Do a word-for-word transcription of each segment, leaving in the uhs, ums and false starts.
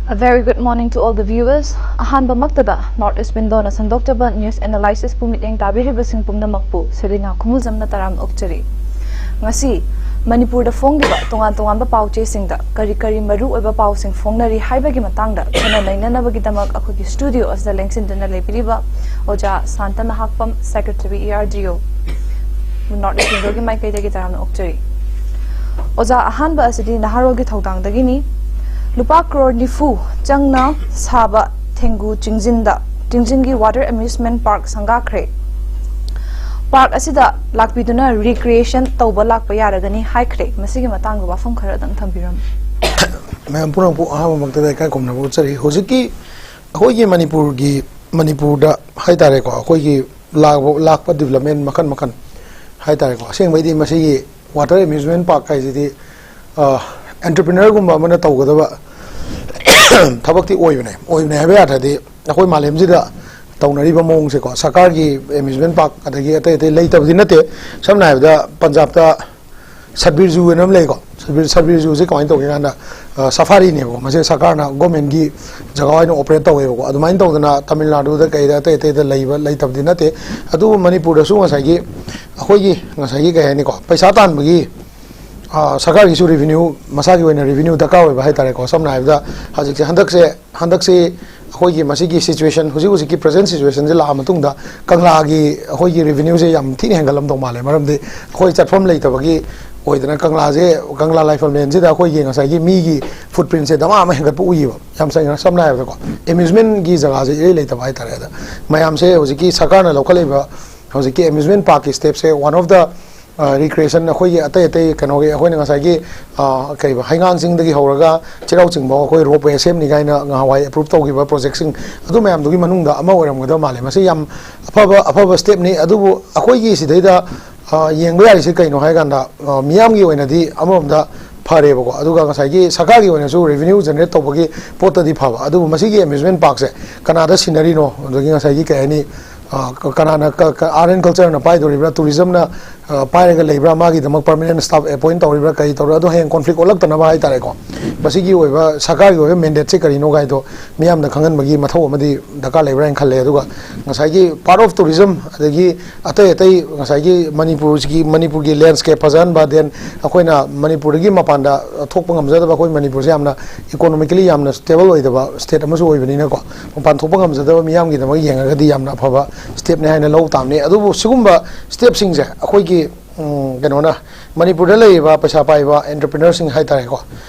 A very good morning to all the viewers. ꯑꯍꯥꯟꯕꯃꯛꯇꯗ North East Windowꯅ ꯁꯟꯗꯣꯛꯆꯕ news analysisꯄꯨ ꯃꯤꯠꯌꯦꯡ ꯇꯥꯕꯤꯔꯤꯕꯁꯤꯡ ꯄꯨꯝꯅꯃꯛꯄꯨ ꯁꯤꯂꯤꯉꯥ ꯈꯨꯃꯨꯖꯝꯅ ꯇꯔꯥꯝꯅ ꯑꯣꯛꯆꯔꯤ꯫ ꯉꯁꯤ ꯃꯅꯤꯄꯨꯔꯗ ꯐꯣꯡꯂꯤꯕ ꯇꯣꯉꯥꯟ ꯇꯣꯉꯥꯟꯕ ꯄꯥꯎ ꯆꯦꯁꯤꯡꯗ ꯀꯔꯤ ꯀꯔꯤ ꯃꯔꯨ ꯑꯣꯏꯕ ꯄꯥꯎꯁꯤꯡ ꯐꯣꯡꯅꯔꯤ ꯍꯥꯏꯕꯒꯤ ꯃꯇꯥꯡꯗ ꯈꯟꯅ ꯅꯩꯅꯅꯕꯒꯤꯗꯃꯛ ꯑꯩꯈꯣꯏꯒꯤ studio ꯑꯁꯤꯗ ꯂꯦꯡꯁꯤꯟꯗꯨꯅ ꯂꯩꯕꯤꯔꯤꯕ ꯑꯣꯖꯥ Shanta Nahakpam, Secretary E R D O, North East Windowꯒꯤ ꯃꯥꯏꯀꯩꯗꯒꯤ ꯇꯔꯥꯝꯅ ꯑꯣꯛꯆꯔꯤ꯫ ꯑꯣꯖꯥ, ꯑꯍꯥꯟꯕ ꯑꯁꯤꯗꯤ ꯅꯍꯥꯔꯣꯜꯒꯤ ꯊꯧꯗꯥꯡꯗꯒꯤꯅꯤ꯫ ꯂꯨꯄꯥ ꯀ꯭ꯔꯣꯔ ꯅꯤꯐꯨ ꯆꯪꯅ ꯁꯥꯕ ꯊꯦꯡꯒꯨ ꯆꯤꯡꯖꯤꯟꯗ, ꯆꯤꯡꯖꯤꯟꯒꯤ water amusement park ꯁꯪꯒꯥꯈ꯭ꯔꯦ꯫ Park ꯑꯁꯤꯗ ꯂꯥꯛꯄꯤꯗꯨꯅ recreation ꯇꯧꯕ ꯂꯥꯛꯄ ꯌꯥꯔꯒꯅꯤ ꯍꯥꯏꯈ꯭ꯔꯦ꯫ ꯃꯁꯤꯒꯤ ꯃꯇꯥꯡꯗ ꯋꯥꯐꯝ ꯈꯔꯗꯪ ꯊꯝꯕꯤꯔꯝꯃꯨ꯫ ꯃꯌꯥꯝ ꯄꯨꯝꯅꯃꯛꯄꯨ ꯑꯍꯥꯟꯕꯃꯛꯇꯗ ꯏꯀꯥꯏ ꯈꯨꯝꯅꯕ ꯎꯠꯆꯔꯤ꯫ ꯍꯧꯖꯤꯛꯀꯤ ꯑꯩꯈꯣꯏꯒꯤ ꯃꯅꯤꯄꯨꯔꯒꯤ, ꯃꯅꯤꯄꯨꯔꯗ ꯍꯥꯏꯇꯥꯔꯦꯀꯣ, ꯑꯩꯈꯣꯏꯒꯤ ꯂꯥꯛꯄ, ꯂꯥꯛꯄ development ꯃꯈꯜ ꯃꯈꯜ ꯍꯥꯏꯇꯥꯔꯦꯀꯣ꯫ ꯑꯁꯦꯡꯕꯩꯗꯤ ꯃꯁꯤꯒꯤ water amusement park ꯍꯥꯏꯁꯤꯗꯤ, ꯑ, entrepreneurꯒꯨꯝꯕ ꯑꯃꯅ ꯇꯧꯒꯗꯕ ꯊꯕꯛꯇꯤ ꯑꯣꯏꯕꯅꯦ꯫ ꯑꯣꯏꯕꯅꯦ ꯍꯥꯏꯕ ꯌꯥꯗ꯭ꯔꯗꯤ ꯑꯩꯈꯣꯏ ꯃꯥꯂꯦꯝꯁꯤꯗ ꯇꯧꯅꯔꯤꯕ ꯃꯑꯣꯡꯁꯦꯀꯣ, ꯁꯔꯀꯥꯔꯒꯤ amusement park ꯑꯗꯒꯤ ꯑꯇꯩ ꯑꯇꯩ ꯂꯩꯇꯕꯗꯤ ꯅꯠꯇꯦ꯫ ꯁꯝꯅ ꯍꯥꯏꯔꯕꯗ ꯄꯟꯖꯥꯕꯇ ꯁꯠꯕꯤꯔ ꯖꯨ ꯍꯥꯏꯅ ꯑꯃ ꯂꯩꯀꯣ꯫ ꯁꯠꯕꯤꯔ, ꯁꯠꯕꯤꯔ ꯖꯨꯁꯦ ꯀꯃꯥꯏꯅ ꯇꯧꯒꯦ ꯀꯥꯟꯗ, ꯑ, ꯁꯐꯥꯔꯤꯅꯦꯕꯀꯣ꯫ ꯃꯁꯤ ꯁꯔꯀꯥꯔꯅ, governmentꯀꯤ ꯖꯒꯥ ꯑꯣꯏꯅ operate ꯇꯧꯋꯦꯕꯀꯣ꯫ ꯑꯗꯨꯃꯥꯏꯅ ꯇꯧꯗꯅ ꯇꯥꯃꯤꯜ ꯅꯥꯗꯨꯗ ꯀꯩꯗ ꯑꯇꯩ ꯑꯇꯩꯗ ꯂꯩꯕ, ꯂꯩꯇꯕꯗꯤ ꯅꯠꯇꯦ꯫ ꯑꯗꯨꯕꯨ ꯃꯅꯤꯄꯨꯔꯗꯁꯨ ꯉꯁꯥꯏꯒꯤ, ꯑꯩꯈꯣꯏꯒꯤ ꯉꯁꯥꯏꯒꯤ ꯀꯩ ꯍꯥꯏꯅꯤꯀꯣ, ꯄꯩꯁꯥ ꯇꯥꯟꯕꯒꯤ, ꯑ, ꯁꯔꯀꯥꯔꯒꯤꯁꯨ revenue, ꯃꯁꯥꯒꯤ ꯑꯣꯏꯅ revenue ꯗꯔꯀꯥꯔ ꯑꯣꯏꯕ ꯍꯥꯏꯇꯥꯔꯦꯀꯣ꯫ ꯁꯝꯅ ꯍꯥꯏꯔꯕꯗ ꯍꯧꯖꯤꯛꯁꯦ, ꯍꯟꯗꯛꯁꯦ, ꯍꯟꯗꯛꯁꯦ ꯑꯩꯈꯣꯏꯒꯤ ꯃꯁꯤꯒꯤ situation, ꯍꯧꯖꯤꯛ ꯍꯧꯖꯤꯛꯀꯤ present situationꯁꯦ ꯂꯥꯛꯑ ꯃꯇꯨꯡꯗ ꯀꯪꯂꯥꯒꯤ ꯑꯩꯈꯣꯏꯒꯤ revenueꯁꯦ ꯌꯥꯝ ꯊꯤꯅ ꯍꯦꯟꯒꯠꯂꯝꯗꯧ ꯃꯥꯜꯂꯦ꯫ ꯃꯔꯝꯗꯤ ꯑꯩꯈꯣꯏ ꯆꯠꯐꯝ ꯂꯩꯇꯕꯒꯤ ꯑꯣꯏꯗꯅ ꯀꯪꯂꯥꯁꯦ, ꯀꯪꯂꯥ ꯂꯥꯏꯐꯝꯂꯦꯟꯁꯤꯗ ꯑꯩꯈꯣꯏꯒꯤ ꯉꯁꯥꯏꯒꯤ ꯃꯤꯒꯤ footprintꯁꯦ ꯗꯃꯥ ꯑꯃ ꯍꯦꯟꯒꯠꯄ ꯎꯏꯌꯦꯕ꯫ ꯌꯥꯝ ꯁꯦꯡꯅ ꯁꯝꯅ ꯍꯥꯏꯔꯕꯗꯀꯣ, amusementꯀꯤ ꯖꯒꯥꯁꯦ ꯏꯔꯩ ꯂꯩꯇꯕ ꯍꯥꯏꯇꯥꯔꯦ꯫ ꯑꯗ ꯃꯌꯥꯝꯁꯦ ꯍꯧꯖꯤꯛꯀꯤ ꯁꯔꯀꯥꯔꯅ ꯂꯧꯈꯠꯂꯛꯏꯕ ꯍꯧꯖꯤꯛꯀꯤ amusement parkꯀꯤ stepꯁꯦ one of the, ꯑ, recreation, ꯑꯩꯈꯣꯏꯒꯤ ꯑꯇꯩ ꯑꯇꯩ ꯀꯩꯅꯣꯒꯤ, ꯑꯩꯈꯣꯏꯅ ꯉꯁꯥꯏꯒꯤ, ꯑ, ꯀꯩꯕ, ꯍꯩꯉꯥꯡ ꯆꯤꯡꯗꯒꯤ ꯍꯧꯔꯒ ꯆꯩꯔꯥꯎ ꯆꯤꯡꯐꯥꯎ ꯑꯩꯈꯣꯏ ropeway ꯁꯦꯝꯅꯤ ꯀꯥꯏꯅ ꯉꯍꯥꯟꯋꯥꯏ approve ꯇꯧꯈꯤꯕ projectꯁꯤꯡ, ꯑꯗꯨ ꯃꯌꯥꯝꯗꯨꯒꯤ ꯃꯅꯨꯡꯗ ꯑꯃ ꯑꯣꯏꯔꯝꯒꯗꯕ ꯃꯥꯜꯂꯦ꯫ ꯃꯁꯤ ꯌꯥꯝ ꯑꯐꯕ, ꯑꯐꯕ stepꯅꯤ꯫ ꯑꯗꯨꯕꯨ ꯑꯩꯈꯣꯏꯒꯤ ꯁꯤꯗꯩꯗ, ꯑ, ꯌꯦꯡꯕ ꯌꯥꯔꯤꯁꯦ ꯀꯩꯅꯣ ꯍꯥꯏ ꯀꯥꯟꯗ, ꯑ, ꯃꯤꯌꯥꯝꯒꯤ ꯑꯣꯏꯅꯗꯤ ꯑꯃꯔꯣꯝꯗ ꯐꯔꯦꯕꯀꯣ꯫ ꯑꯗꯨꯒ ꯉꯁꯥꯏꯒꯤ ꯁꯔꯀꯥꯔꯒꯤ ꯑꯣꯏꯅꯁꯨ revenue generate ꯇꯧꯕꯒꯤ ꯄꯣꯠꯇꯗꯤ ꯐꯕ꯫ ꯑꯗꯨꯕꯨ ꯃꯁꯤꯒꯤ amusement parkꯁꯦ ꯀꯅꯥꯗ ꯁꯤꯟꯅꯔꯤꯅꯣ? ꯑꯗꯒꯤ ꯉꯁꯥꯏꯒꯤ ꯀꯩ ꯍꯥꯏꯅꯤ, ꯑ, ꯀ-, ꯀꯅꯥꯅ, ꯀ-, ꯀ-, art and cultureꯅ ꯄꯥꯏꯗꯣꯔꯤꯕ꯭ꯔꯥ, tourismꯅ ꯑ, ꯄꯥꯏꯔꯒ ꯂꯩꯕ꯭ꯔꯥ, ꯃꯥꯒꯤꯗꯃꯛ permanent staff appoint ꯇꯧꯔꯤꯕ꯭ꯔꯥ, ꯀꯔꯤ ꯇꯧꯔꯤꯕ꯭ꯔꯥ, ꯑꯗꯣ ꯍꯌꯦꯡ conflict ꯑꯣꯜꯂꯛꯇꯅꯕ ꯍꯥꯏꯇꯥꯔꯦꯀꯣ꯫ ꯃꯁꯤꯒꯤ ꯑꯣꯏꯕ ꯁꯔꯀꯥꯔꯒꯤ ꯑꯣꯏꯕ mandate ꯁꯦ ꯀꯔꯤꯅꯣ ꯀꯥꯏꯗꯣ ꯃꯤꯌꯥꯝꯅ ꯈꯪꯍꯟꯕꯒꯤ ꯃꯊꯧ ꯑꯃꯗꯤ ꯗꯔꯀꯥꯔ ꯂꯩꯕ꯭ꯔꯥ ꯍꯥꯏꯅ ꯈꯜꯂꯦ꯫ ꯑꯗꯨꯒ ꯉꯁꯥꯏꯒꯤ part of tourism, ꯑꯗꯒꯤ ꯑꯇꯩ ꯑꯇꯩ ꯉꯁꯥꯏꯒꯤ ꯃꯅꯤꯄꯨꯔꯁꯤꯒꯤ, ꯃꯅꯤꯄꯨꯔꯒꯤ landscape ꯐꯖꯍꯟꯕ, then ꯑꯩꯈꯣꯏꯅ ꯃꯅꯤꯄꯨꯔꯗꯒꯤ ꯃꯄꯥꯟꯗ ꯊꯣꯛꯄ ꯉꯝꯖꯗꯕ, ꯑꯩꯈꯣꯏ ꯃꯅꯤꯄꯨꯔꯁꯦ ꯌꯥꯝꯅ economically ꯌꯥꯝꯅ stable ꯑꯣꯏꯗꯕ state ꯑꯃꯁꯨ ꯑꯣꯏꯕꯅꯤꯅꯀꯣ, ꯃꯄꯥꯟ ꯊꯣꯛꯄ ꯉꯝꯖꯗꯕ ꯃꯤꯌꯥꯝꯒꯤꯗꯃꯛ ꯌꯦꯡꯉꯒꯗꯤ ꯌꯥꯝꯅ ꯑꯐꯕ step ꯅꯦ ꯍꯥꯏꯅ ꯂꯧ ꯇꯥꯕꯅꯤ꯫ ꯑꯗꯨꯕꯨ ꯁꯤꯒꯨꯝꯕ step ꯁꯤꯡꯁꯦ ꯑꯩꯈꯣꯏꯒꯤ, ꯎꯝ, ꯀꯩꯅꯣꯅ, ꯃꯅꯤꯄꯨꯔꯗ ꯂꯩꯔꯤꯕ ꯄꯩꯁꯥ ꯄꯥꯏꯕ entrepreneur ꯁꯤꯡ ꯍꯥꯏꯇꯥꯔꯦꯀꯣ,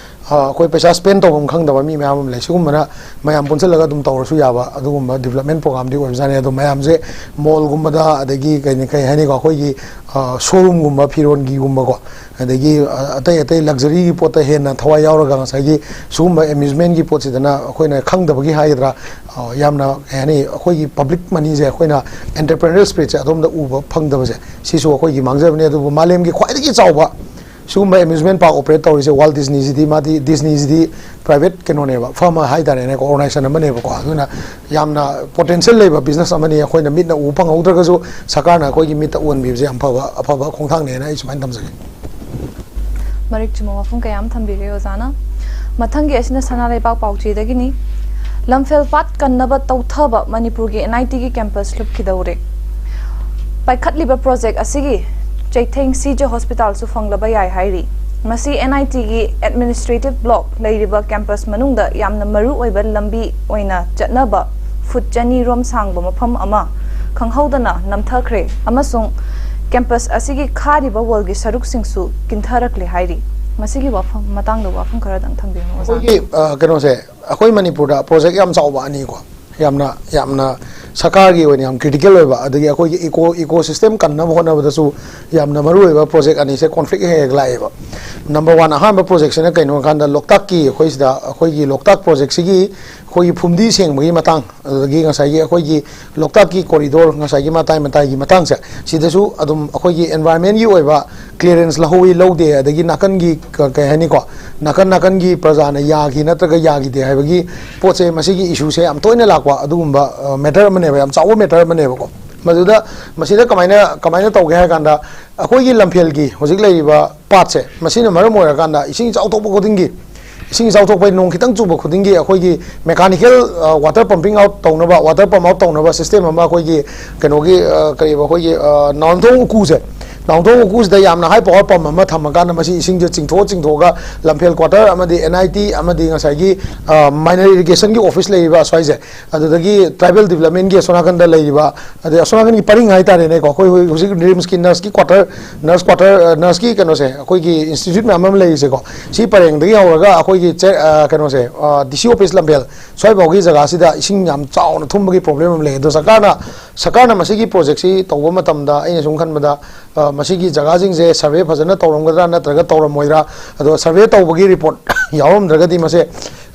ꯑ, ꯑꯩꯈꯣꯏ ꯄꯩꯁꯥ spend ꯇꯧꯐꯝ ꯈꯪꯗꯕ ꯃꯤ ꯃꯌꯥꯝ ꯑꯃ ꯂꯩ꯫ ꯁꯤꯒꯨꯝꯕꯅ ꯃꯌꯥꯝ ꯄꯨꯟꯁꯤꯜꯂꯒ ꯑꯗꯨꯝ ꯇꯧꯔꯁꯨ ꯌꯥꯕ ꯑꯗꯨꯒꯨꯝꯕ development program ꯗꯤ ꯑꯣꯏꯕꯖꯥꯠꯅꯤ꯫ ꯑꯗꯣ ꯃꯌꯥꯝꯁꯦ mall ꯒꯨꯝꯕꯗ, ꯑꯗꯒꯤ ꯀꯩ, ꯀꯩ ꯍꯥꯏꯅꯤꯀꯣ, ꯑꯩꯈꯣꯏꯒꯤ, ꯑ, showroom ꯒꯨꯝꯕ, ꯐꯤꯔꯣꯟꯒꯤꯒꯨꯝꯕꯀꯣ, ꯑꯗꯒꯤ, ꯑ, ꯑꯇꯩ ꯑꯇꯩ luxury ꯒꯤ ꯄꯣꯠꯇ ꯍꯦꯟꯅ ꯊꯋꯥꯏ ꯌꯥꯎꯔꯒ, ꯉꯁꯥꯏꯒꯤ ꯁꯤꯒꯨꯝꯕ amusement ꯀꯤ ꯄꯣꯠꯁꯤꯗꯅ ꯑꯩꯈꯣꯏꯅ ꯈꯪꯗꯕꯒꯤ ꯍꯥꯏꯒꯗ꯭ꯔꯥ, ꯑ, ꯌꯥꯝꯅ, ꯀꯩ ꯍꯥꯏꯅꯤ, ꯑꯩꯈꯣꯏꯒꯤ public money ꯁꯦ ꯑꯩꯈꯣꯏꯅ entrepreneurial spirit ꯁꯦ ꯑꯗꯣꯝꯗ ꯎꯕ ꯐꯪꯗꯕꯁꯦ, ꯁꯤꯁꯨ ꯑꯩꯈꯣꯏꯒꯤ ꯃꯥꯡꯖꯕꯅꯤ꯫ ꯑꯗꯨꯕꯨ ꯃꯥꯂꯦꯝꯒꯤ ꯈ꯭ꯋꯥꯏꯗꯒꯤ ꯆꯥꯎꯕ ꯁꯤꯒꯨꯝꯕ amusement park operate ꯇꯧꯔꯤꯁꯦ Walt Disney ꯁꯤꯗꯤ, ꯃꯥꯗꯤ, Disney ꯁꯤꯗꯤ private ꯀꯩꯅꯣꯅꯦꯕ, firm ꯍꯥꯏꯇꯥꯔꯦꯅꯦꯀꯣ, organization ꯑꯃꯅꯦꯕꯀꯣ꯫ ꯑꯗꯨꯅ ꯌꯥꯝꯅ potential ꯂꯩꯕ business ꯑꯃꯅꯤ, ꯑꯩꯈꯣꯏꯅ ꯃꯤꯠꯅ ꯎꯕ ꯐꯪꯍꯧꯗ꯭ꯔꯒꯁꯨ ꯁꯔꯀꯥꯔꯅ ꯑꯩꯈꯣꯏꯒꯤ ꯃꯤꯠꯇ ꯎꯍꯟꯕꯤꯕꯁꯦ ꯌꯥꯝ ꯐꯕ, ꯑꯐꯕ ꯈꯣꯡꯊꯥꯡꯅꯦꯅ ꯑꯩ ꯁꯨꯃꯥꯏꯅ ꯊꯝꯖꯒꯦ꯫ ꯃꯔꯤꯛ ꯆꯨꯝꯕ ꯋꯥꯐꯝ ꯀꯌꯥ ꯑꯃ ꯊꯝꯕꯤꯔꯦ ꯑꯣꯖꯥꯅ꯫ ꯃꯊꯪꯒꯤ ꯑꯁꯤꯅ ꯁꯅꯥ ꯂꯩꯕꯥꯛ ꯄꯥꯎꯆꯦꯗꯒꯤꯅꯤ꯫ ꯂꯝꯐꯦꯜ ꯄꯥꯠ ꯀꯟꯅꯕ ꯇꯧꯊꯕ ꯃꯅꯤꯄꯨꯔꯒꯤ N I T ꯒꯤ campus ꯂꯨꯞꯈꯤꯗꯧꯔꯦ꯫ ꯄꯥꯏꯈꯠꯂꯤꯕ project ꯑꯁꯤꯒꯤ ꯆꯩꯊꯦꯡ C J hospital ꯁꯨ ꯐꯪꯂꯕ ꯌꯥꯏ ꯍꯥꯏꯔꯤ꯫ ꯃꯁꯤ N I T ꯒꯤ administrative block ꯂꯩꯔꯤꯕ campus ꯃꯅꯨꯡꯗ ꯌꯥꯝꯅ ꯃꯔꯨ ꯑꯣꯏꯕ ꯂꯝꯕꯤ ꯑꯣꯏꯅ ꯆꯠꯅꯕ foot ꯆꯅꯤ ꯔꯣꯝ ꯁꯥꯡꯕ ꯃꯐꯝ ꯑꯃ ꯈꯪꯍꯧꯗꯅ ꯅꯝꯊꯈ꯭ꯔꯦ ꯑꯃꯁꯨꯡ campus ꯑꯁꯤꯒꯤ ꯈꯥꯔꯤꯕ wall ꯒꯤ ꯁꯔꯨꯛꯁꯤꯡꯁꯨ ꯀꯤꯟꯊꯔꯛꯂꯦ ꯍꯥꯏꯔꯤ꯫ ꯃꯁꯤꯒꯤ ꯋꯥꯐꯝ ꯃꯇꯥꯡꯗ ꯋꯥꯐꯝ ꯈꯔꯗꯪ ꯊꯝꯕꯤꯔꯝꯃꯨ, ꯑꯣꯖꯥ꯫ ꯑꯩꯈꯣꯏꯒꯤ, ꯑ, ꯀꯩꯅꯣꯁꯦ, ꯑꯩꯈꯣꯏ ꯃꯅꯤꯄꯨꯔꯗ project ꯌꯥꯝ ꯆꯥꯎꯕ ꯑꯅꯤꯀꯣ, ꯌꯥꯝꯅ, ꯌꯥꯝꯅ ꯁꯔꯀꯥꯔꯒꯤ ꯑꯣꯏꯅ ꯌꯥꯝ critical ꯑꯣꯏꯕ, ꯑꯗꯒꯤ ꯑꯩꯈꯣꯏꯒꯤ eco, ecosystem ꯀꯟꯅꯕ ꯍꯣꯠꯅꯕꯗꯁꯨ ꯌꯥꯝꯅ ꯃꯔꯨ ꯑꯣꯏꯕ project ꯑꯅꯤꯁꯦ conflict ꯍꯦꯛ ꯍꯦꯛ ꯂꯥꯛꯑꯦꯕ꯫ Number one, ꯑꯍꯥꯟꯕ project ꯁꯤꯅ ꯀꯩꯅꯣ ꯍꯥꯏꯀꯥꯟꯗ, ꯂꯣꯛꯇꯥꯛꯀꯤ, ꯑꯩꯈꯣꯏ ꯁꯤꯗ, ꯑꯩꯈꯣꯏꯒꯤ ꯂꯣꯛꯇꯥꯛ project ꯁꯤꯒꯤ ꯑꯩꯈꯣꯏꯒꯤ ꯐꯨꯝꯗꯤ ꯁꯦꯡꯕꯒꯤ ꯃꯇꯥꯡ, ꯑꯗꯨꯗꯒꯤ ꯉꯁꯥꯏꯒꯤ ꯑꯩꯈꯣꯏꯒꯤ ꯂꯣꯛꯇꯥꯛꯀꯤ corridor, ꯉꯁꯥꯏꯒꯤ ꯃꯇꯥꯏ ꯃꯇꯥꯏꯒꯤ ꯃꯇꯥꯡꯁꯦ, ꯁꯤꯗꯁꯨ ꯑꯗꯨꯝ ꯑꯩꯈꯣꯏꯒꯤ environment ꯀꯤ ꯑꯣꯏꯕ clearance ꯂꯧꯍꯧꯋꯤ, ꯂꯧꯗꯦ, ꯑꯗꯒꯤ ꯅꯥꯀꯟꯒꯤ ꯀ-, ꯀꯩ ꯍꯥꯏꯅꯤꯀꯣ, ꯅꯥꯀꯟ ꯅꯥꯀꯟꯒꯤ ꯄ꯭ꯔꯖꯥꯅ ꯌꯥꯈꯤ ꯅꯠꯇ꯭ꯔꯒ ꯌꯥꯈꯤꯗꯦ ꯍꯥꯏꯕꯒꯤ ꯄꯣꯠꯁꯦ, ꯃꯁꯤꯒꯤ issue ꯁꯦ ꯌꯥꯝ ꯇꯣꯏꯅ ꯂꯥꯛꯄ ꯑꯗꯨꯒꯨꯝꯕ, ꯑ, matter ꯑꯃꯅꯦꯕ, ꯌꯥꯝ ꯆꯥꯎꯕ matter ꯑꯃꯅꯦꯕꯀꯣ꯫ ꯃꯗꯨꯗ ꯃꯁꯤꯗ ꯀꯃꯥꯏꯅ ꯀꯃꯥꯏꯅ ꯇꯧꯒꯦ ꯍꯥꯏ ꯀꯥꯟꯗ, ꯑꯩꯈꯣꯏꯒꯤ ꯂꯝꯐꯦꯜꯒꯤ ꯍꯧꯖꯤꯛ ꯂꯩꯔꯤꯕ ꯄꯥꯠꯁꯦ, ꯃꯁꯤꯅ ꯃꯔꯝ ꯑꯣꯏꯔꯀꯥꯟꯗ ꯏꯁꯤꯡ ꯏꯆꯥꯎ ꯊꯣꯛꯄ ꯈꯨꯗꯤꯡꯒꯤ, ꯏꯁꯤꯡ ꯏꯆꯥꯎ ꯊꯣꯛꯄ, ꯅꯣꯡ ꯈꯤꯇꯪ ꯆꯨꯕ ꯈꯨꯗꯤꯡꯒꯤ ꯑꯩꯈꯣꯏꯒꯤ mechanical water pumping out ꯇꯧꯅꯕ, water pump out ꯇꯧꯅꯕ system ꯑꯃ ꯑꯩꯈꯣꯏꯒꯤ ꯀꯩꯅꯣꯒꯤ, ꯑ, ꯀꯔꯤꯕ, ꯑꯩꯈꯣꯏꯒꯤ, ꯑ, ꯅꯥꯎꯊꯣꯡ ꯎꯀꯨꯁꯦ, ꯅꯥꯎꯊꯣꯡ ꯎꯀꯨꯁꯤꯗ ꯌꯥꯝꯅ high power pump ꯑꯃ ꯊꯝꯃꯀꯥꯟꯗ ꯃꯁꯤ ꯏꯁꯤꯡꯁꯦ ꯆꯤꯡꯊꯣꯛꯑ ꯆꯤꯡꯊꯣꯛꯑꯒ ꯂꯝꯐꯦꯜ quarter ꯑꯃꯗꯤ N I T ꯑꯃꯗꯤ ꯉꯁꯥꯏꯒꯤ, ꯑ, minor irrigation ꯒꯤ office ꯂꯩꯔꯤꯕ ꯑꯁ꯭ꯋꯥꯏꯁꯦ, ꯑꯗꯨꯗꯒꯤ tribal development ꯒꯤ ꯑꯁꯣꯝ ꯅꯥꯀꯟꯗ ꯂꯩꯔꯤꯕ, ꯑꯗꯩ ꯑꯁꯣꯝ ꯅꯥꯀꯟꯒꯤ ꯄꯔꯤꯡ ꯍꯥꯏꯇꯥꯔꯦꯅꯦꯀꯣ, ꯑꯩꯈꯣꯏ ꯍꯧꯖꯤꯛ, ꯍꯧꯖꯤꯛ ꯔꯤꯝꯁꯀꯤ nurse ꯀꯤ quarter, nurse quarter, ꯑ, nurse ꯀꯤ ꯀꯩꯅꯣꯁꯦ, ꯑꯩꯈꯣꯏꯒꯤ institute ꯃꯌꯥꯝ ꯑꯃ ꯂꯩꯔꯤꯁꯦꯀꯣ, ꯁꯤ ꯄꯔꯦꯡꯗꯒꯤ ꯍꯧꯔꯒ ꯑꯩꯈꯣꯏꯒꯤ ꯆꯦ-, ꯑ, ꯀꯩꯅꯣꯁꯦ, ꯑ, D C office ꯂꯝꯐꯦꯜ ꯁ꯭ꯋꯥꯏꯐꯥꯎꯒꯤ ꯖꯒꯥꯁꯤꯗ ꯏꯁꯤꯡ ꯌꯥꯝ ꯆꯥꯎꯅ ꯊꯨꯝꯕꯒꯤ problem ꯑꯃ ꯂꯩ꯫ ꯑꯗꯣ ꯁꯔꯀꯥꯔꯅ, ꯁꯔꯀꯥꯔꯅ ꯃꯁꯤꯒꯤ project ꯁꯤ ꯇꯧꯕ ꯃꯇꯝꯗ ꯑꯩꯅ ꯁꯨꯝ ꯈꯟꯕꯗ, ꯑ, ꯃꯁꯤꯒꯤ ꯖꯒꯥꯁꯤꯡꯁꯦ survey ꯐꯖꯅ ꯇꯧꯔꯝꯒꯗ꯭ꯔꯥ ꯅꯠꯇ꯭ꯔꯒ ꯇꯧꯔꯝꯃꯣꯏꯗ꯭ꯔꯥ, ꯑꯗꯣ survey ꯇꯧꯕꯒꯤ report ꯌꯥꯎꯔꯝꯗ꯭ꯔꯒꯗꯤ ꯃꯁꯦ,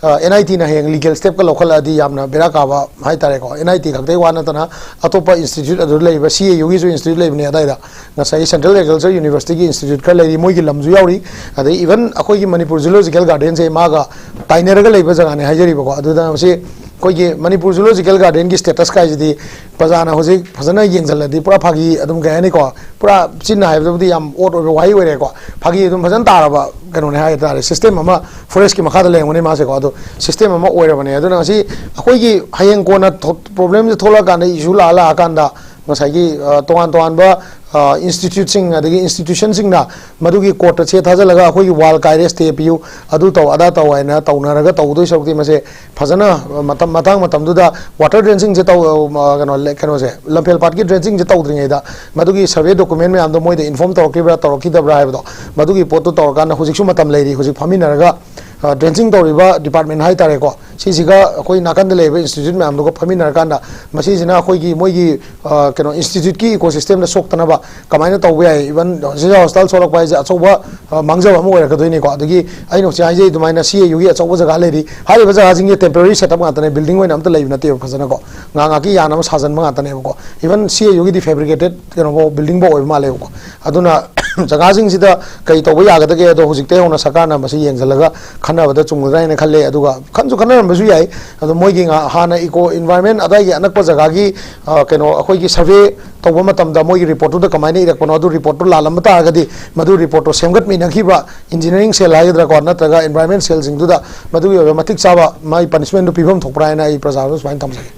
ꯑ, N I T ꯅ ꯍꯌꯦꯡ legal step ꯀ ꯂꯧꯈꯠꯂꯛꯑꯗꯤ ꯌꯥꯝꯅ ꯕꯦꯔꯥ ꯀꯥꯕ ꯍꯥꯏꯇꯥꯔꯦꯀꯣ꯫ N I T ꯈꯛꯇꯒꯤ ꯋꯥ ꯅꯠꯇꯅ ꯑꯇꯣꯞꯄ institute ꯑꯗꯨꯗ ꯂꯩꯔꯤꯕ, C A U ꯒꯤꯁꯨ institute ꯂꯩꯕꯅꯦ ꯑꯗꯥꯏꯗ, ꯉꯁꯥꯏꯒꯤ Central Agriculture University ꯒꯤ institute ꯈꯔ ꯂꯩꯔꯤ, ꯃꯣꯏꯒꯤ ꯂꯝꯁꯨ ꯌꯥꯎꯔꯤ, ꯑꯗꯩ even ꯑꯩꯈꯣꯏꯒꯤ ꯃꯅꯤꯄꯨꯔ Zoological Garden ꯁꯦ ꯃꯥꯒ ꯇꯥꯏꯅꯔꯒ ꯂꯩꯕ ꯖꯒꯥꯅꯦ ꯍꯥꯏꯖꯔꯤꯕꯀꯣ꯫ ꯑꯗꯨꯗ ꯃꯁꯤ ꯑꯩꯈꯣꯏꯒꯤ ꯃꯅꯤꯄꯨꯔ Zoological Garden ꯒꯤ status ꯀꯥꯏꯁꯤꯗꯤ ꯄ꯭ꯔꯖꯥꯅ ꯍꯧꯖꯤꯛ ꯐꯖꯅ ꯌꯦꯡꯁꯤꯜꯂꯗꯤ ꯄꯨꯔꯥ ꯐꯥꯒꯤ ꯑꯗꯨꯝ, ꯀꯩ ꯍꯥꯏꯅꯤꯀꯣ, ꯄꯨꯔꯥ ꯆꯤꯟꯅ ꯍꯥꯏꯕꯗꯕꯨꯗꯤ ꯌꯥꯝ odd ꯑꯣꯏꯕ ꯋꯥꯍꯩ ꯑꯣꯏꯔꯦꯀꯣ, ꯐꯥꯒꯤ ꯑꯗꯨꯝ ꯐꯖꯅ ꯇꯥꯔꯕ ꯀꯩꯅꯣꯅꯦ ꯍꯥꯏ ꯇꯥꯔꯦ, system ꯑꯃ forest ꯀꯤ ꯃꯈꯥꯗ ꯂꯩꯔꯝꯒꯅꯤ ꯃꯥꯁꯦꯀꯣ꯫ ꯑꯗꯣ system ꯑꯃ ꯑꯣꯏꯔꯕꯅꯦ꯫ ꯑꯗꯨꯅ ꯉꯁꯤ ꯑꯩꯈꯣꯏꯒꯤ ꯍꯌꯦꯡ ꯀꯣꯟꯅ ꯊꯣ-, problem ꯁꯦ ꯊꯣꯛꯂꯛꯑꯀꯥꯟꯗ, issue ꯂꯥꯛꯑ ꯂꯥꯛꯑꯀꯥꯟꯗ ꯉꯁꯥꯏꯒꯤ, ꯑ, ꯇꯣꯉꯥꯟ ꯇꯣꯉꯥꯟꯕ, ꯑ, institute ꯁꯤꯡ ꯑꯗꯒꯤ institution ꯁꯤꯡꯅ ꯃꯗꯨꯒꯤ court ꯇ ꯆꯦ ꯊꯥꯖꯤꯜꯂꯒ ꯑꯩꯈꯣꯏꯒꯤ wall ꯀꯥꯏꯔꯦ, stay ꯄꯤꯌꯨ, ꯑꯗꯨ ꯇꯧ ꯑꯗꯥ ꯇꯧ ꯍꯥꯏꯅ ꯇꯧꯅꯔꯒ ꯇꯧꯗꯣꯏ ꯁꯔꯨꯛꯇꯤ ꯃꯁꯦ ꯐꯖꯅ ꯃꯇꯝ, ꯃꯇꯥꯡ ꯃꯇꯝꯗꯨꯗ water drenching ꯁꯦ ꯇꯧ-, ꯑ, ꯀꯩꯅꯣ, ꯂꯦ-, ꯀꯩꯅꯣꯁꯦ, ꯂꯝꯐꯦꯜ ꯄꯥꯠꯀꯤ drenching ꯁꯦ ꯇꯧꯗ꯭ꯔꯤꯉꯩꯗ ꯃꯗꯨꯒꯤ survey document ꯃꯌꯥꯝꯗꯣ ꯃꯣꯏꯗ inform ꯇꯧꯔꯛꯈꯤꯕ꯭ꯔꯥ ꯇꯧꯔꯛꯈꯤꯗꯕ꯭ꯔꯥ ꯍꯥꯏꯕꯗꯣ, ꯃꯗꯨꯒꯤ ꯄꯣꯠꯇꯨ ꯇꯧꯔꯀꯥꯟꯗ ꯍꯧꯖꯤꯛꯁꯨ ꯃꯇꯝ ꯂꯩꯔꯤ꯫ ꯍꯧꯖꯤꯛ ꯐꯝꯃꯤꯟꯅꯔꯒ, ꯑ, drenching ꯇꯧꯔꯤꯕ department ꯍꯥꯏꯇꯥꯔꯦꯀꯣ, ꯁꯤꯁꯤꯒ ꯑꯩꯈꯣꯏ ꯅꯥꯀꯟꯗ ꯂꯩꯔꯤꯕ institute ꯃꯌꯥꯝꯗꯨꯒ ꯐꯝꯃꯤꯟꯅꯔꯀꯥꯟꯗ ꯃꯁꯤꯁꯤꯅ ꯑꯩꯈꯣꯏꯒꯤ, ꯃꯣꯏꯒꯤ, ꯑ, ꯀꯩꯅꯣ, institute ꯀꯤ ecosystem ꯗ ꯁꯣꯛꯇꯅꯕ ꯀꯃꯥꯏꯅ ꯇꯧꯕ ꯌꯥꯏ? Even ꯖꯤꯖꯥ hospital ꯁꯣꯛꯂꯛꯄ ꯍꯥꯏꯁꯦ ꯑꯆꯧꯕ, ꯑ, ꯃꯥꯡꯖꯕ ꯑꯃ ꯑꯣꯏꯔꯛꯀꯗꯣꯏꯅꯤꯀꯣ꯫ ꯑꯗꯒꯤ ꯑꯩꯅ ꯍꯧꯖꯤꯛ ꯍꯥꯏꯖꯩ ꯑꯗꯨꯃꯥꯏꯅ C A U ꯒꯤ ꯑꯆꯧꯕ ꯖꯒꯥ ꯂꯩꯔꯤ, ꯍꯥꯏꯔꯤꯕ ꯖꯒꯥꯁꯤꯡꯁꯦ temporary setup ꯉꯥꯛꯇꯅꯦ, building ꯑꯣꯏꯅ ꯑꯝꯇ ꯂꯩꯕ ꯅꯠꯇꯦꯕ ꯐꯖꯅꯀꯣ, ꯉꯥꯏꯍꯥꯛ ꯉꯥꯏꯍꯥꯛꯀꯤ ꯌꯥꯅꯕ ꯁꯥꯖꯟꯕ ꯉꯥꯛꯇꯅꯦꯕꯀꯣ꯫ Even C A U ꯒꯤꯗꯤ fabricated ꯀꯩꯅꯣꯐꯥꯎ, building ꯐꯥꯎ ꯑꯣꯏꯕ ꯃꯥꯜꯂꯦꯕꯀꯣ꯫ ꯑꯗꯨꯅ ꯖꯒꯥꯁꯤꯡꯁꯤꯗ ꯀꯩ ꯇꯧꯕ ꯌꯥꯒꯗꯒꯦ, ꯑꯗꯣ ꯍꯧꯖꯤꯛꯇꯩ ꯍꯧꯅ ꯁꯔꯀꯥꯔꯅ ꯃꯁꯤ ꯌꯦꯡꯁꯤꯜꯂꯒ ꯈꯟꯅꯕꯗ ꯆꯨꯝꯒꯗ꯭ꯔꯥ ꯍꯥꯏꯅ ꯈꯜꯂꯦ꯫ ꯑꯗꯨꯒ ꯈꯟꯁꯨ ꯈꯟꯅꯔꯝ ꯁꯨ ꯌꯥꯏ꯫ ꯑꯗꯣ ꯃꯣꯏꯒꯤ ꯉꯥ-, ꯍꯥꯟꯅ ꯏꯀꯣ ꯏꯟꯚꯥꯏꯔꯟꯃꯦꯟ ꯑꯗꯥꯏꯒꯤ ꯑꯅꯛꯄ ꯖꯒꯥꯒꯤ, ꯑ, ꯀꯩꯅꯣ, ꯑꯩꯈꯣꯏꯒꯤ ꯁꯔꯚꯦ ꯇꯧꯕ ꯃꯇꯝꯗ ꯃꯣꯏꯒꯤ ꯔꯤꯄꯣꯔꯠꯇꯨꯗ ꯀꯃꯥꯏꯅ ꯏꯔꯛꯄꯅꯣ, ꯑꯗꯨ ꯔꯤꯄꯣꯔꯠꯇꯨ ꯂꯥꯜꯂꯝꯕ ꯇꯥꯔꯒꯗꯤ ꯃꯗꯨ ꯔꯤꯄꯣꯔꯠꯇꯣ ꯁꯦꯝꯒꯠꯃꯤꯟꯅꯈꯤꯕ ꯏꯟꯖꯤꯅꯤꯌꯥꯔꯤꯡ ꯁꯦꯜ ꯍꯥꯏꯒꯗ꯭ꯔꯥꯀꯣ, ꯅꯠꯇ꯭ꯔꯒ ꯏꯟꯚꯥꯏꯔꯟꯃꯦꯟ ꯁꯦꯜꯁꯤꯡꯗꯨꯗ ꯃꯗꯨꯒꯤ ꯑꯣꯏꯕ ꯃꯇꯤꯛ ꯆꯥꯕ ꯃꯥꯒꯤ ꯄꯅꯤꯁꯃꯦꯟꯗꯨ ꯄꯤꯐꯝ ꯊꯣꯛꯄ꯭ꯔꯥ ꯍꯥꯏꯅ ꯑꯩ ꯄ꯭ꯔꯖꯥꯗ ꯁꯨꯃꯥꯏꯅ ꯊꯝꯖꯒꯦ꯫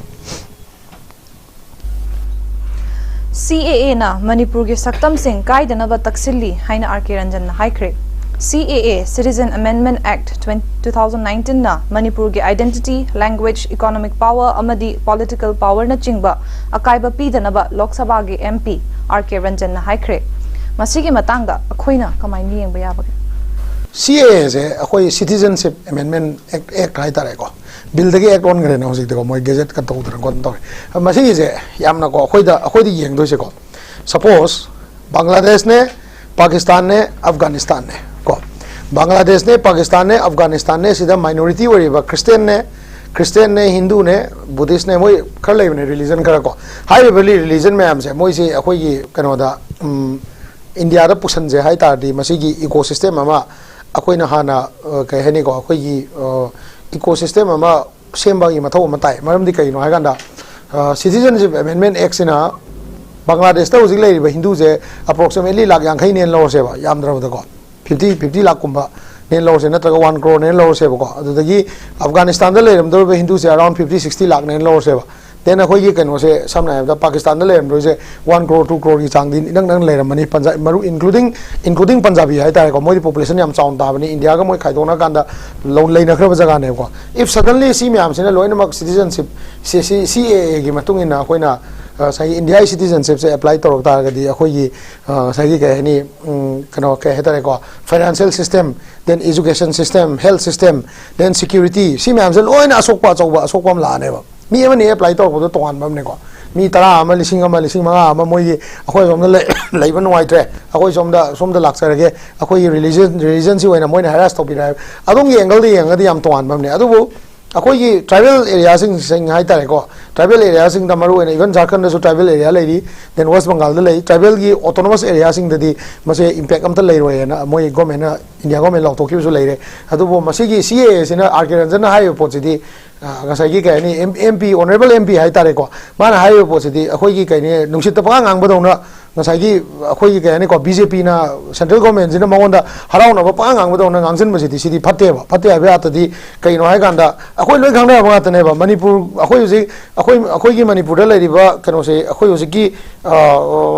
ꯁꯤ ꯑꯦ ꯑꯦꯅ ꯃꯅꯤꯄꯨꯔꯒꯤ ꯁꯛꯇꯝꯁꯤꯡ ꯀꯥꯏꯗꯅꯕ ꯇꯛꯁꯤꯜꯂꯤ ꯍꯥꯏꯅ ꯑꯥꯔ ꯀꯦ ꯔꯟꯖꯟꯅ ꯍꯥꯏꯈ꯭ꯔꯦ꯫ ꯁꯤ ꯑꯦ ꯑꯦ, Citizen Amendment Act, twenty, two thousand nineteenꯅ ꯃꯅꯤꯄꯨꯔꯒꯤ identity, language, economic power ꯑꯃꯗꯤ political powerꯅꯆꯤꯡꯕ ꯑꯀꯥꯏꯕ ꯄꯤꯗꯅꯕ ꯂꯣꯛ ꯁꯚꯥꯒꯤ ꯑꯦꯝ ꯄꯤ ꯑꯥꯔ ꯀꯦ ꯔꯟꯖꯟꯅ ꯍꯥꯏꯈ꯭ꯔꯦ꯫ ꯃꯁꯤꯒꯤ ꯃꯇꯥꯡꯗ ꯑꯩꯈꯣꯏꯅ ꯀꯃꯥꯏꯅ ꯌꯦꯡꯕ ꯌꯥꯕꯒꯦ? ꯁꯤ ꯑꯦ ꯑꯦꯁꯦ ꯑꯩꯈꯣꯏ Citizenship Amendment Act, Act ꯍꯥꯏꯇꯥꯔꯦꯀꯣ, ꯕꯤꯜꯗꯒꯤ ꯑꯦꯛ ꯑꯣꯟꯈ꯭ꯔꯦꯅꯦ ꯍꯧꯖꯤꯛꯇꯤꯀꯣ, ꯃꯣꯏ ꯒꯦꯖꯦꯠꯀ ꯇꯧꯗꯅ ꯈꯣꯠꯇꯅ ꯇꯧꯔꯦ꯫ ꯃꯁꯤꯒꯤꯁꯦ ꯌꯥꯝꯅꯀꯣ ꯑꯩꯈꯣꯏꯗ, ꯑꯩꯈꯣꯏꯗ ꯌꯦꯡꯗꯣꯏꯁꯦꯀꯣ, ꯁꯄꯣꯁ ꯕꯪꯒ꯭ꯂꯥꯗꯦꯁꯅꯦ, ꯄꯥꯀꯤꯁꯇꯥꯟꯅꯦ, ꯑꯐꯒꯥꯅꯤꯁꯇꯥꯟꯅꯦ ꯀꯣ, ꯕꯪꯒ꯭ꯂꯥꯗꯦꯁꯅꯦ, ꯄꯥꯀꯤꯁꯇꯥꯟꯅꯦ, ꯑꯐꯒꯥꯅꯤꯁꯇꯥꯟꯅꯦ, ꯁꯤꯗ ꯃꯥꯏꯅꯣꯔꯤꯇꯤ ꯑꯣꯏꯔꯤꯕ ꯈ꯭ꯔꯤꯁꯇꯦꯟꯅꯦ, ꯈ꯭ꯔꯤꯁꯇꯦꯟꯅꯦ, ꯍꯤꯟꯗꯨꯅꯦ, ꯕꯨꯙꯤꯁꯅꯦ, ꯃꯣꯏ ꯈꯔ ꯂꯩꯕꯅꯦ ꯔꯤꯂꯤꯖꯟ ꯈꯔ ꯀꯣ꯫ ꯍꯥꯏꯔꯤꯕ ꯔꯤꯂꯤꯖꯟ ꯃꯌꯥꯝꯁꯦ ꯃꯣꯏꯁꯤ ꯑꯩꯈꯣꯏꯒꯤ ꯀꯩꯅꯣꯗ, ꯎꯝ, ꯏꯟꯗꯤꯌꯥꯗ ꯄꯨꯁꯟꯁꯦ ꯍꯥꯏ ꯇꯥꯔꯗꯤ ꯃꯁꯤꯒꯤ ꯏꯀꯣ ꯁꯤꯁꯇꯦꯝ ꯑꯃ ꯑꯩꯈꯣꯏꯅ ꯍꯥꯟꯅ, ꯑ, ꯀꯩ ꯍꯥꯏꯅꯤꯀꯣ, ꯑꯩꯈꯣꯏꯒꯤ, ꯑ, ꯏꯀꯣ ꯁꯤꯁꯇꯦꯝ ꯑꯃ ꯁꯦꯝꯕꯒꯤ ꯃꯊꯧ ꯑꯃ ꯇꯥꯏ꯫ ꯃꯔꯝꯗꯤ ꯀꯩꯒꯤꯅꯣ ꯍꯥꯏꯀꯥꯟꯗ, ꯑ, Citizenship Amendment Actꯁꯤꯅ ꯕꯪꯒ꯭ꯂꯥꯗꯦꯁꯇ ꯍꯧꯖꯤꯛ ꯂꯩꯔꯤꯕ ꯍꯤꯟꯗꯨꯁꯦ approximately ꯂꯥꯛ ꯌꯥꯡꯈꯩꯅꯦꯅ ꯂꯧꯔꯁꯦꯕ, ꯌꯥꯝꯗ꯭ꯔꯕꯗꯀꯣ, ꯐꯤꯐꯇꯤ, ꯐꯤꯐꯇꯤ ꯂꯥꯛꯀꯨꯝꯕ ꯅꯦꯅ ꯂꯧꯔꯁꯦ, ꯅꯠꯇ꯭ꯔꯒ ꯋꯥꯟ ꯀ꯭ꯔꯣꯔꯅꯦꯅ ꯂꯧꯔꯁꯦꯕꯀꯣ꯫ ꯑꯗꯨꯗꯒꯤ ꯑꯐꯒꯥꯅꯤꯁꯇꯥꯟꯗ ꯂꯩꯔꯝꯗꯧꯔꯤꯕ ꯍꯤꯟꯗꯨꯁꯦ around fifty, sixty ꯂꯥꯛꯅꯦꯅ ꯂꯧꯔꯁꯦꯕ꯫ Then ꯑꯩꯈꯣꯏꯒꯤ ꯀꯩꯅꯣꯁꯦ, ꯁꯝꯅ ꯍꯥꯏꯔꯕꯗ, ꯄꯥꯀꯤꯁꯇꯥꯟꯗ ꯂꯩꯔꯝꯗꯣꯏꯁꯦ ꯋꯥꯟ ꯀ꯭ꯔꯣꯔ, ꯇꯨ ꯀ꯭ꯔꯣꯔꯒꯤ ꯆꯥꯡꯗꯤ ꯏꯅꯛ ꯅꯛꯅ ꯂꯩꯔꯝꯃꯅꯤ, ꯄꯟꯖꯥ-, ꯃꯔꯨ-, including, including ꯄꯟꯖꯥꯕꯤ ꯍꯥꯏꯇꯥꯔꯦꯀꯣ, ꯃꯣꯏꯗꯤ population ꯌꯥꯝ ꯆꯥꯎꯅ ꯇꯥꯕꯅꯤ, ꯏꯟꯗꯤꯌꯥꯒ ꯃꯣꯏ ꯈꯥꯏꯗꯣꯛꯅꯔꯀꯥꯟꯗ ꯂꯧ-, ꯂꯩꯅꯈ꯭ꯔꯕ ꯖꯒꯥꯅꯦꯕꯀꯣ꯫ If suddenly ꯁꯤ ꯃꯌꯥꯝꯁꯤꯅ ꯂꯣꯏꯅꯃꯛ citizenship, ꯁꯤ, ꯁꯤ, C A Aꯒꯤ ꯃꯇꯨꯡ ꯏꯟꯅ ꯑꯩꯈꯣꯏꯅ, ꯑ, ꯉꯁꯥꯏꯒꯤ ꯏꯟꯗꯤꯌꯥꯒꯤ citizenshipꯁꯦ apply ꯇꯧꯔꯛ ꯇꯥꯔꯒꯗꯤ, ꯑꯩꯈꯣꯏꯒꯤ, ꯑ, ꯉꯁꯥꯏꯒꯤ ꯀꯩ ꯍꯥꯏꯅꯤ, ꯎꯝ, ꯀꯩꯅꯣ, ꯀꯩ ꯍꯥꯏꯇꯥꯔꯦꯀꯣ, financial system, then education system, health system, then security, ꯁꯤ ꯃꯌꯥꯝꯁꯦ ꯂꯣꯏꯅ ꯑꯁꯣꯛꯄ, ꯑꯆꯧꯕ ꯑꯁꯣꯛꯄ ꯑꯃ ꯂꯥꯛꯑꯅꯦꯕ꯫ ꯃꯤ ꯑꯃꯅꯤ apply ꯇꯧꯔꯛꯄꯗꯣ ꯇꯣꯉꯥꯟꯕ ꯑꯃꯅꯦꯀꯣ꯫ ꯃꯤ ꯇꯔꯥ ꯑꯃ, ꯂꯤꯁꯤꯡ ꯑꯃ, ꯂꯤꯁꯤꯡ ꯃꯉꯥ ꯑꯃ, ꯃꯣꯏꯒꯤ, "ꯑꯩꯈꯣꯏ ꯁꯣꯝꯗ ꯂꯩ-, ꯂꯩꯕ ꯅꯨꯡꯉꯥꯏꯇ꯭ꯔꯦ, ꯑꯩꯈꯣꯏ ꯁꯣꯝꯗ, ꯁꯣꯝꯗ ꯂꯥꯛꯆꯔꯒꯦ, ꯑꯩꯈꯣꯏꯒꯤ religion, religionꯁꯤ ꯑꯣꯏꯅ ꯃꯣꯏꯅ harass ꯇꯧꯕꯤꯔꯦ" ꯍꯥꯏꯕ꯫ ꯑꯗꯣꯝꯒꯤ angleꯗ ꯌꯦꯡꯉꯒꯗꯤ ꯌꯥꯝ ꯇꯣꯉꯥꯟꯕ ꯑꯃꯅꯦ꯫ ꯑꯗꯨꯕꯨ ꯑꯩꯈꯣꯏꯒꯤ tribal areaꯁꯤꯡ, ꯁꯤꯡ ꯍꯥꯏꯇꯥꯔꯦꯀꯣ, Tribal areaꯁꯤꯡꯗ ꯃꯔꯨ ꯑꯣꯏꯅ even ꯖꯥꯔꯈꯟꯗꯁꯨ tribal area ꯂꯩꯔꯤ, then West Bengalꯗ ꯂꯩ, tribalꯒꯤ autonomous areaꯁꯤꯡꯗꯗꯤ ꯃꯁꯦ impact ꯑꯝꯇ ꯂꯩꯔꯣꯏꯅ ꯃꯣꯏ governmentꯅ, India government ꯂꯥꯎꯊꯣꯛꯈꯤꯕꯁꯨ ꯂꯩꯔꯦ꯫ ꯑꯗꯨꯕꯨ ꯃꯁꯤꯒꯤ CAAꯁꯤꯅ, R K ꯔꯟꯖꯟꯅ ꯍꯥꯏꯔꯤꯕ ꯄꯣꯠꯁꯤꯗꯤ, ꯑ, ꯉꯁꯥꯏꯒꯤ ꯀꯩ ꯍꯥꯏꯅꯤ, M-, MP, honourable MP ꯍꯥꯏꯇꯥꯔꯦꯀꯣ, ꯃꯥꯅ ꯍꯥꯏꯔꯤꯕ ꯄꯣꯠꯁꯤꯗꯤ ꯑꯩꯈꯣꯏꯒꯤ ꯀꯩꯅꯤ, ꯅꯨꯡꯁꯤꯠꯇ ꯄꯉꯥꯡ ꯉꯥꯡꯕꯗꯧꯅ, ꯉꯁꯥꯏꯒꯤ ꯑꯩꯈꯣꯏꯒꯤ ꯀꯩ ꯍꯥꯏꯅꯤꯀꯣ, BJPꯅ, central governmentꯁꯤꯅ ꯃꯉꯣꯟꯗ ꯍꯔꯥꯎꯅꯕ ꯄꯉꯥꯡ ꯉꯥꯡꯕꯗꯧꯅ ꯉꯥꯡꯁꯤꯟꯕꯁꯤꯗꯤ, ꯁꯤꯗꯤ ꯐꯠꯇꯦꯕ꯫ ꯐꯠꯇꯦ ꯍꯥꯏꯕ ꯑꯥꯔꯊꯗꯤ ꯀꯩꯅꯣ ꯍꯥꯏ ꯀꯥꯟꯗ, ꯑꯩꯈꯣꯏ ꯂꯣꯏ ꯈꯪꯅꯔꯕ ꯉꯥꯛꯇꯅꯦꯕ꯫ ꯃꯅꯤꯄꯨꯔ, ꯑꯩꯈꯣꯏ ꯍꯧꯖꯤꯛ, ꯑꯩꯈꯣꯏ, ꯑꯩꯈꯣꯏꯒꯤ ꯃꯅꯤꯄꯨꯔꯗ ꯂꯩꯔꯤꯕ ꯀꯩꯅꯣꯁꯦ, ꯑꯩꯈꯣꯏ ꯍꯧꯖꯤꯛꯀꯤ, ꯑ,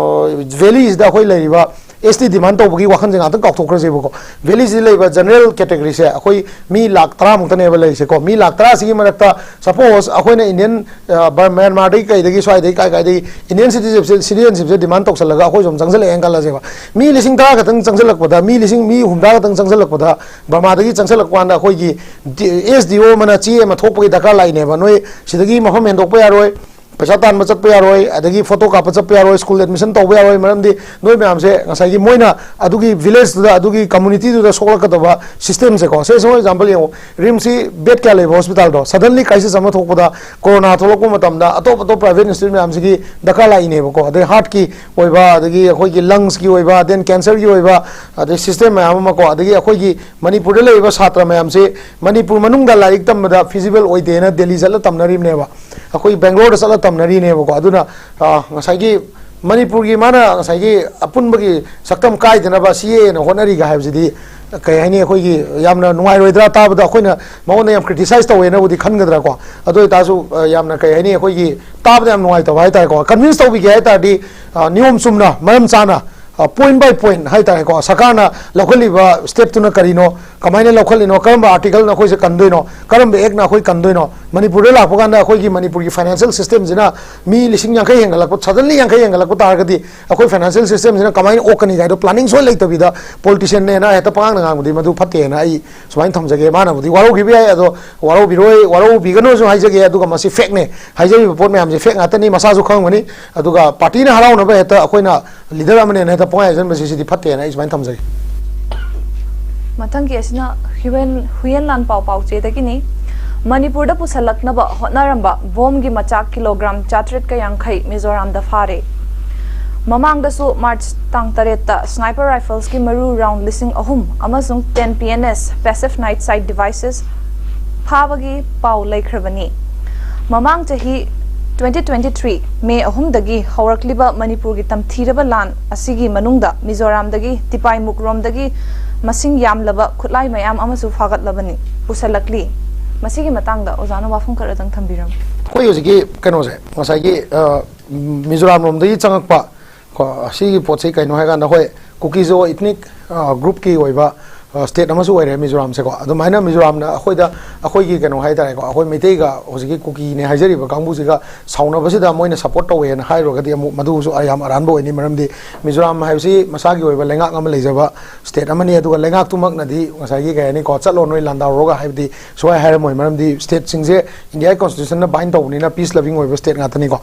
valleyꯁꯤꯗ ꯑꯩꯈꯣꯏ ꯂꯩꯔꯤꯕ ST demand ꯇꯧꯕꯒꯤ ꯋꯥꯈꯜꯁꯦ ꯉꯥꯛꯇꯪ ꯀꯥꯎꯊꯣꯛꯈ꯭ꯔꯁꯦꯕꯀꯣ꯫ Valleyꯁꯤꯗ ꯂꯩꯕ general categoryꯁꯦ ꯑꯩꯈꯣꯏ ꯃꯤ ꯂꯥꯈ ꯇꯔꯥꯃꯨꯛꯇꯅꯦꯕ ꯂꯩꯔꯤꯁꯦꯀꯣ꯫ ꯃꯤ ꯂꯥꯈ ꯇꯔꯥꯁꯤꯒꯤ ꯃꯔꯛꯇ suppose ꯑꯩꯈꯣꯏꯅ Indian, ꯑ, ꯕꯔ-, ꯃ꯭ꯌꯥꯟꯃꯥꯔꯗꯒꯤ ꯀꯩꯗꯒꯤ ꯁ꯭ꯋꯥꯏꯗꯒꯤ ꯀꯥꯏ ꯀꯥꯏꯗꯒꯤ Indian citizenship, citizenshipꯁꯦ demand ꯇꯧꯁꯜꯂꯒ ꯑꯩꯈꯣꯏ ꯁꯨꯝ ꯆꯪꯁꯜꯂꯛꯑꯦꯅ ꯈꯜꯂꯁꯦꯕ꯫ ꯃꯤ ꯂꯤꯁꯤꯡ ꯇꯔꯥ ꯈꯛꯇꯪ ꯆꯪꯁꯜꯂꯛꯄꯗ, ꯃꯤ ꯂꯤꯁꯤꯡ, ꯃꯤ ꯍꯨꯝꯗ꯭ꯔꯥ ꯈꯛꯇꯪ ꯆꯪꯁꯜꯂꯛꯄꯗ, ꯕꯔꯃꯥꯗꯒꯤ ꯆꯪꯁꯜꯂꯛꯄ ꯀꯥꯟꯗ ꯑꯩꯈꯣꯏꯒꯤ ꯗꯤ-, SDO ꯑꯃꯅ ꯆꯦ ꯑꯃ ꯊꯣꯛꯄꯒꯤ ꯗꯔꯀꯥꯔ ꯂꯥꯛꯏꯅꯦꯕ꯫ ꯅꯣꯏ ꯁꯤꯗꯒꯤ ꯃꯐꯝ ꯍꯦꯟꯗꯣꯛꯄ ꯌꯥꯔꯣꯏ, ꯄꯩꯁꯥ ꯇꯥꯟꯕ ꯆꯠꯄ ꯌꯥꯔꯣꯏ, ꯑꯗꯒꯤ photo ꯀꯥꯞꯄ ꯆꯠꯄ ꯌꯥꯔꯣꯏ, school admission ꯇꯧꯕ ꯌꯥꯔꯣꯏ, ꯃꯔꯝꯗꯤ ꯅꯣꯏ ꯃꯌꯥꯝꯁꯦ ꯉꯁꯥꯏꯒꯤ ꯃꯣꯏꯅ ꯑꯗꯨꯒꯤ villageꯇꯨꯗ, ꯑꯗꯨꯒꯤ communityꯗꯨꯗ ꯁꯣꯛꯂꯛꯀꯗꯕ systemꯁꯦꯀꯣ꯫ ꯁꯦ, ꯁꯦ, example ꯌꯦꯡꯉꯣ, RIMSꯀꯤ bed ꯀꯌꯥ ꯂꯩꯕ hospitalꯗꯣ, suddenly crisis ꯑꯃ ꯊꯣꯛꯄꯗ, corona ꯊꯣꯛꯂꯛꯄ ꯃꯇꯝꯗ ꯑꯇꯣꯞ ꯑꯇꯣꯞ private institute ꯃꯌꯥꯝꯁꯤꯒꯤ ꯗꯔꯀꯥꯔ ꯂꯥꯛꯏꯅꯦꯕꯀꯣ꯫ ꯑꯗꯩ heartꯀꯤ ꯑꯣꯏꯕ, ꯑꯗꯒꯤ ꯑꯩꯈꯣꯏꯒꯤ lungsꯀꯤ ꯑꯣꯏꯕ, then cancerꯒꯤ ꯑꯣꯏꯕ, ꯑꯗꯩ system ꯃꯌꯥꯝ ꯑꯃ ꯀꯣ, ꯑꯗꯒꯤ ꯑꯩꯈꯣꯏꯒꯤ ꯃꯅꯤꯄꯨꯔꯗ ꯂꯩꯔꯤꯕ ꯁꯥꯇ꯭ꯔ ꯃꯌꯥꯝꯁꯦ ꯃꯅꯤꯄꯨꯔ ꯃꯅꯨꯡꯗ ꯂꯥꯏꯔꯤꯛ ꯇꯝꯕꯗ feasible ꯑꯣꯏꯗꯦꯅ ꯗꯦꯜꯂꯤ ꯆꯠꯂ ꯇꯝꯅꯔꯤꯕꯅꯦꯕ, ꯑꯩꯈꯣꯏ ꯕꯦꯡꯒ꯭ꯂꯣꯔꯗ ꯆꯠꯂ ꯇꯝꯅꯔꯤꯅꯦꯕꯀꯣ꯫ ꯑꯗꯨꯅ, ꯑ, ꯉꯁꯥꯏꯒꯤ ꯃꯅꯤꯄꯨꯔꯒꯤ ꯃꯥꯅ ꯉꯁꯥꯏꯒꯤ ꯑꯄꯨꯟꯕꯒꯤ ꯁꯛꯇꯝ ꯀꯥꯏꯗꯅꯕ CAAꯅ ꯍꯣꯠꯅꯔꯤꯒ ꯍꯥꯏꯕꯁꯤꯗꯤ, ꯀꯩ ꯍꯥꯏꯅꯤ, ꯑꯩꯈꯣꯏꯒꯤ ꯌꯥꯝꯅ ꯅꯨꯡꯉꯥꯏꯔꯣꯏꯗ꯭ꯔꯥ ꯇꯥꯕꯗ, ꯑꯩꯈꯣꯏꯅ ꯃꯉꯣꯟꯗ ꯌꯥꯝ criticize ꯇꯧꯋꯦꯅꯕꯨꯗꯤ ꯈꯟꯒꯗ꯭ꯔꯥꯀꯣ꯫ ꯑꯗꯨ ꯑꯣꯏꯇꯥꯔꯁꯨ, ꯑ, ꯌꯥꯝꯅ, ꯀꯩ ꯍꯥꯏꯅꯤ, ꯑꯩꯈꯣꯏꯒꯤ ꯇꯥꯕꯗ ꯌꯥꯝ ꯅꯨꯡꯉꯥꯏꯇꯕ ꯍꯥꯏꯇꯥꯔꯦꯀꯣ꯫ Convince ꯇꯧꯕꯤꯒꯦ ꯍꯥꯏ ꯇꯥꯔꯗꯤ, ꯑ, ꯅꯤꯌꯣꯝ ꯆꯨꯝꯅ, ꯃꯔꯝ ꯆꯥꯅ, ꯑ, point by point ꯍꯥꯏ ꯇꯥꯔꯦꯀꯣ, ꯁꯔꯀꯥꯔꯅ ꯂꯧꯈꯠꯂꯤꯕ stepꯇꯨꯅ ꯀꯔꯤꯅꯣ, ꯀꯃꯥꯏꯅ ꯂꯧꯈꯠꯂꯤꯅꯣ, ꯀꯔꯝꯕ articleꯅ ꯑꯩꯈꯣꯏꯁꯦ ꯀꯟꯗꯣꯏꯅꯣ, ꯀꯔꯝꯕ actꯅ ꯑꯩꯈꯣꯏ ꯀꯟꯗꯣꯏꯅꯣ, ꯃꯅꯤꯄꯨꯔꯗ ꯂꯥꯛꯄ ꯀꯥꯟꯗ ꯑꯩꯈꯣꯏꯒꯤ ꯃꯅꯤꯄꯨꯔꯒꯤ financial systemꯁꯤꯅ ꯃꯤ ꯂꯤꯁꯤꯡ ꯌꯥꯡꯈꯩ ꯍꯦꯟꯒꯠꯂꯛꯄ, suddenly ꯌꯥꯡꯈꯩ ꯍꯦꯟꯒꯠꯂꯛꯄ ꯇꯥꯔꯒꯗꯤ ꯑꯩꯈꯣꯏ financial systemꯁꯤꯅ ꯀꯃꯥꯏꯅ ꯑꯣꯛꯀꯅꯤ ꯍꯥꯏꯗꯣ planning ꯁꯣꯏ ꯂꯩꯇꯕꯤꯗ politicianꯅꯦꯅ ꯍꯦꯛꯇ ꯄꯉꯥꯡꯗ ꯉꯥꯡꯕꯗꯤ ꯃꯗꯨ ꯐꯠꯇꯦꯅ ꯑꯩ ꯁꯨꯃꯥꯏꯅ ꯊꯝꯖꯒꯦ꯫ ꯃꯥꯅꯕꯨꯗꯤ ꯋꯥꯔꯧꯈꯤꯕ ꯌꯥꯏ, ꯑꯗꯣ ꯋꯥꯔꯧꯕꯤꯔꯣꯏ, ꯋꯥꯔꯧꯕꯤꯒꯅꯨꯁꯨ ꯍꯥꯏꯖꯒꯦ꯫ ꯑꯗꯨꯒ ꯃꯁꯤ fact ꯅꯦ, ꯍꯥꯏꯖꯔꯤꯕ ꯄꯣꯠ ꯃꯌꯥꯝꯁꯦ fact ꯉꯥꯛꯇꯅꯤ, ꯃꯁꯥꯁꯨ ꯈꯪꯉꯝꯒꯅꯤ꯫ ꯑꯗꯨꯒ partyꯅ ꯍꯔꯥꯎꯅꯕ ꯍꯦꯛꯇ ꯑꯩꯈꯣꯏꯅ leader ꯑꯃꯅꯦꯅ ꯍꯦꯛꯇ ꯄꯨꯡꯍꯥꯏ ꯍꯥꯏꯖꯟꯕꯁꯤ, ꯁꯤꯗꯤ ꯐꯠꯇꯦꯅ ꯑꯩ ꯁꯨꯃꯥꯏꯅ ꯊꯝꯖꯒꯦ꯫ ꯃꯊꯪꯒꯤ ꯑꯁꯤꯅ ꯍꯨꯌꯦꯟ ꯍꯨꯌꯦꯟ ꯂꯥꯟꯄꯥꯎ ꯄꯥꯎꯆꯦꯗꯒꯤꯅꯤ꯫ ꯃꯅꯤꯄꯨꯔꯗ ꯄꯨꯁꯜꯂꯛꯅꯕ ꯍꯣꯠꯅꯔꯝꯕ ꯕꯣꯝꯒꯤ ꯃꯆꯥꯛ ꯀꯤꯂꯣꯒ꯭ꯔꯥꯝ ꯆꯥꯇ꯭ꯔꯦꯠꯀ ꯌꯥꯡꯈꯩ ꯃꯤꯖꯣꯔꯥꯝꯗ ꯐꯥꯔꯦ꯫ ꯃꯃꯥꯡꯗꯁꯨ ꯃꯥꯔꯆ ꯇꯥꯡ ꯇꯔꯦꯠꯇ ꯁ꯭ꯅꯥꯏꯄꯔ ꯔꯥꯏꯐꯜꯁꯀꯤ ꯃꯔꯨ ꯔꯥꯎꯟ ꯂꯤꯁꯤꯡ ꯑꯍꯨꯝ ꯑꯃꯁꯨꯡ ꯇꯦꯟ ꯄꯤ ꯑꯦꯟ ꯑꯦꯁ, Passive Night Sight Devices, ꯐꯥꯕꯒꯤ ꯄꯥꯎ ꯂꯩꯈ꯭ꯔꯕꯅꯤ꯫ ꯃꯃꯥꯡ ꯆꯍꯤ ꯇ꯭ꯋꯦꯟꯇꯤ ꯇ꯭ꯋꯦꯟꯇꯤ ꯊ꯭ꯔꯤ ꯃꯦ ꯑꯍꯨꯝꯗꯒꯤ ꯍꯧꯔꯛꯂꯤꯕ ꯃꯅꯤꯄꯨꯔꯒꯤ ꯇꯝꯊꯤꯔꯕ ꯂꯥꯟ ꯑꯁꯤꯒꯤ ꯃꯅꯨꯡꯗ ꯃꯤꯖꯣꯔꯥꯝꯗꯒꯤ ꯇꯤꯄꯥꯏꯃꯨꯛꯔꯣꯝꯗꯒꯤ ꯃꯁꯤꯡ ꯌꯥꯝꯂꯕ ꯈꯨꯠꯂꯥꯏ ꯃꯌꯥꯝ ꯑꯃꯁꯨ ꯐꯥꯒꯠꯂꯕꯅꯤ, ꯄꯨꯁꯜꯂꯛꯂꯤ꯫ ꯃꯁꯤꯒꯤ ꯃꯇꯥꯡꯗ ꯑꯣꯖꯥꯅ ꯋꯥꯐꯝ ꯈꯔꯗꯪ ꯊꯝꯕꯤꯔꯝꯃꯨ꯫ ꯑꯩꯈꯣꯏ ꯍꯧꯖꯤꯛꯀꯤ ꯀꯩꯅꯣꯁꯦ, ꯉꯁꯥꯏꯒꯤ, ꯑ, ꯃꯤꯖꯣꯔꯥꯝ ꯂꯣꯝꯗꯒꯤ ꯆꯪꯉꯛꯄ ꯀꯣ, ꯁꯤꯒꯤ ꯄꯣꯠꯁꯤ ꯀꯩꯅꯣ ꯍꯥꯏꯀꯥꯟꯗ, ꯍꯣꯏ, ꯀꯨꯀꯤꯁꯨ ꯏꯊꯅꯤꯛ, ꯑ, ꯒ꯭ꯔꯨꯞꯀꯤ ꯑꯣꯏꯕ, ꯑ, ꯁ꯭ꯇꯦꯠ ꯑꯃꯁꯨ ꯑꯣꯏꯔꯦ ꯃꯤꯖꯣꯔꯥꯝꯁꯦꯀꯣ꯫ ꯑꯗꯨꯃꯥꯏꯅ ꯃꯤꯖꯣꯔꯥꯝꯅ ꯑꯩꯈꯣꯏꯗ, ꯑꯩꯈꯣꯏꯒꯤ ꯀꯩꯅꯣ ꯍꯥꯏꯇꯥꯔꯦꯀꯣ, ꯑꯩꯈꯣꯏ ꯃꯩꯇꯩꯒ ꯍꯧꯖꯤꯛꯀꯤ ꯀꯨꯀꯤꯅꯦ ꯍꯥꯏꯖꯔꯤꯕ ꯀꯥꯡꯕꯨꯁꯤꯒ ꯁꯥꯎꯅꯕꯁꯤꯗ ꯃꯣꯏꯅ ꯁꯞꯄꯣꯔꯠ ꯇꯧꯋꯦꯅ ꯍꯥꯏꯔꯨꯔꯒꯗꯤ ꯑꯃꯨꯛ ꯃꯗꯨꯁꯨ ꯌꯥꯝ ꯑꯔꯥꯟꯕ ꯑꯣꯏꯅꯤ꯫ ꯃꯔꯝꯗꯤ ꯃꯤꯖꯣꯔꯥꯝ ꯍꯥꯏꯕꯁꯤ ꯃꯁꯥꯒꯤ ꯑꯣꯏꯕ ꯂꯩꯉꯥꯛ ꯑꯃ ꯂꯩꯖꯕ ꯁ꯭ꯇꯦꯠ ꯑꯃꯅꯤ꯫ ꯑꯗꯨꯒ ꯂꯩꯉꯥꯛꯇꯨꯃꯛꯅꯗꯤ ꯉꯁꯥꯏꯒꯤ ꯀꯩ ꯍꯥꯏꯅꯤꯀꯣ, "ꯆꯠꯂꯣ ꯅꯣꯏ ꯂꯥꯟꯗꯥꯎꯔꯣꯒ" ꯍꯥꯏꯕꯗꯤ ꯁꯨꯡꯍꯥꯏ ꯍꯥꯏꯔꯝꯃꯣꯏ꯫ ꯃꯔꯝꯗꯤ ꯁ꯭ꯇꯦꯠꯁꯤꯡꯁꯦ ꯏꯟꯗꯤꯌꯥꯒꯤ ꯀꯣꯟꯁꯇꯤꯇ꯭ꯌꯨꯁꯟꯅ ꯕꯥꯏꯟ ꯇꯧꯕꯅꯤꯅ ꯄꯤꯁ ꯂꯚꯤꯡ ꯑꯣꯏꯕ ꯁ꯭ꯇꯦꯠ ꯉꯥꯛꯇꯅꯤꯀꯣ꯫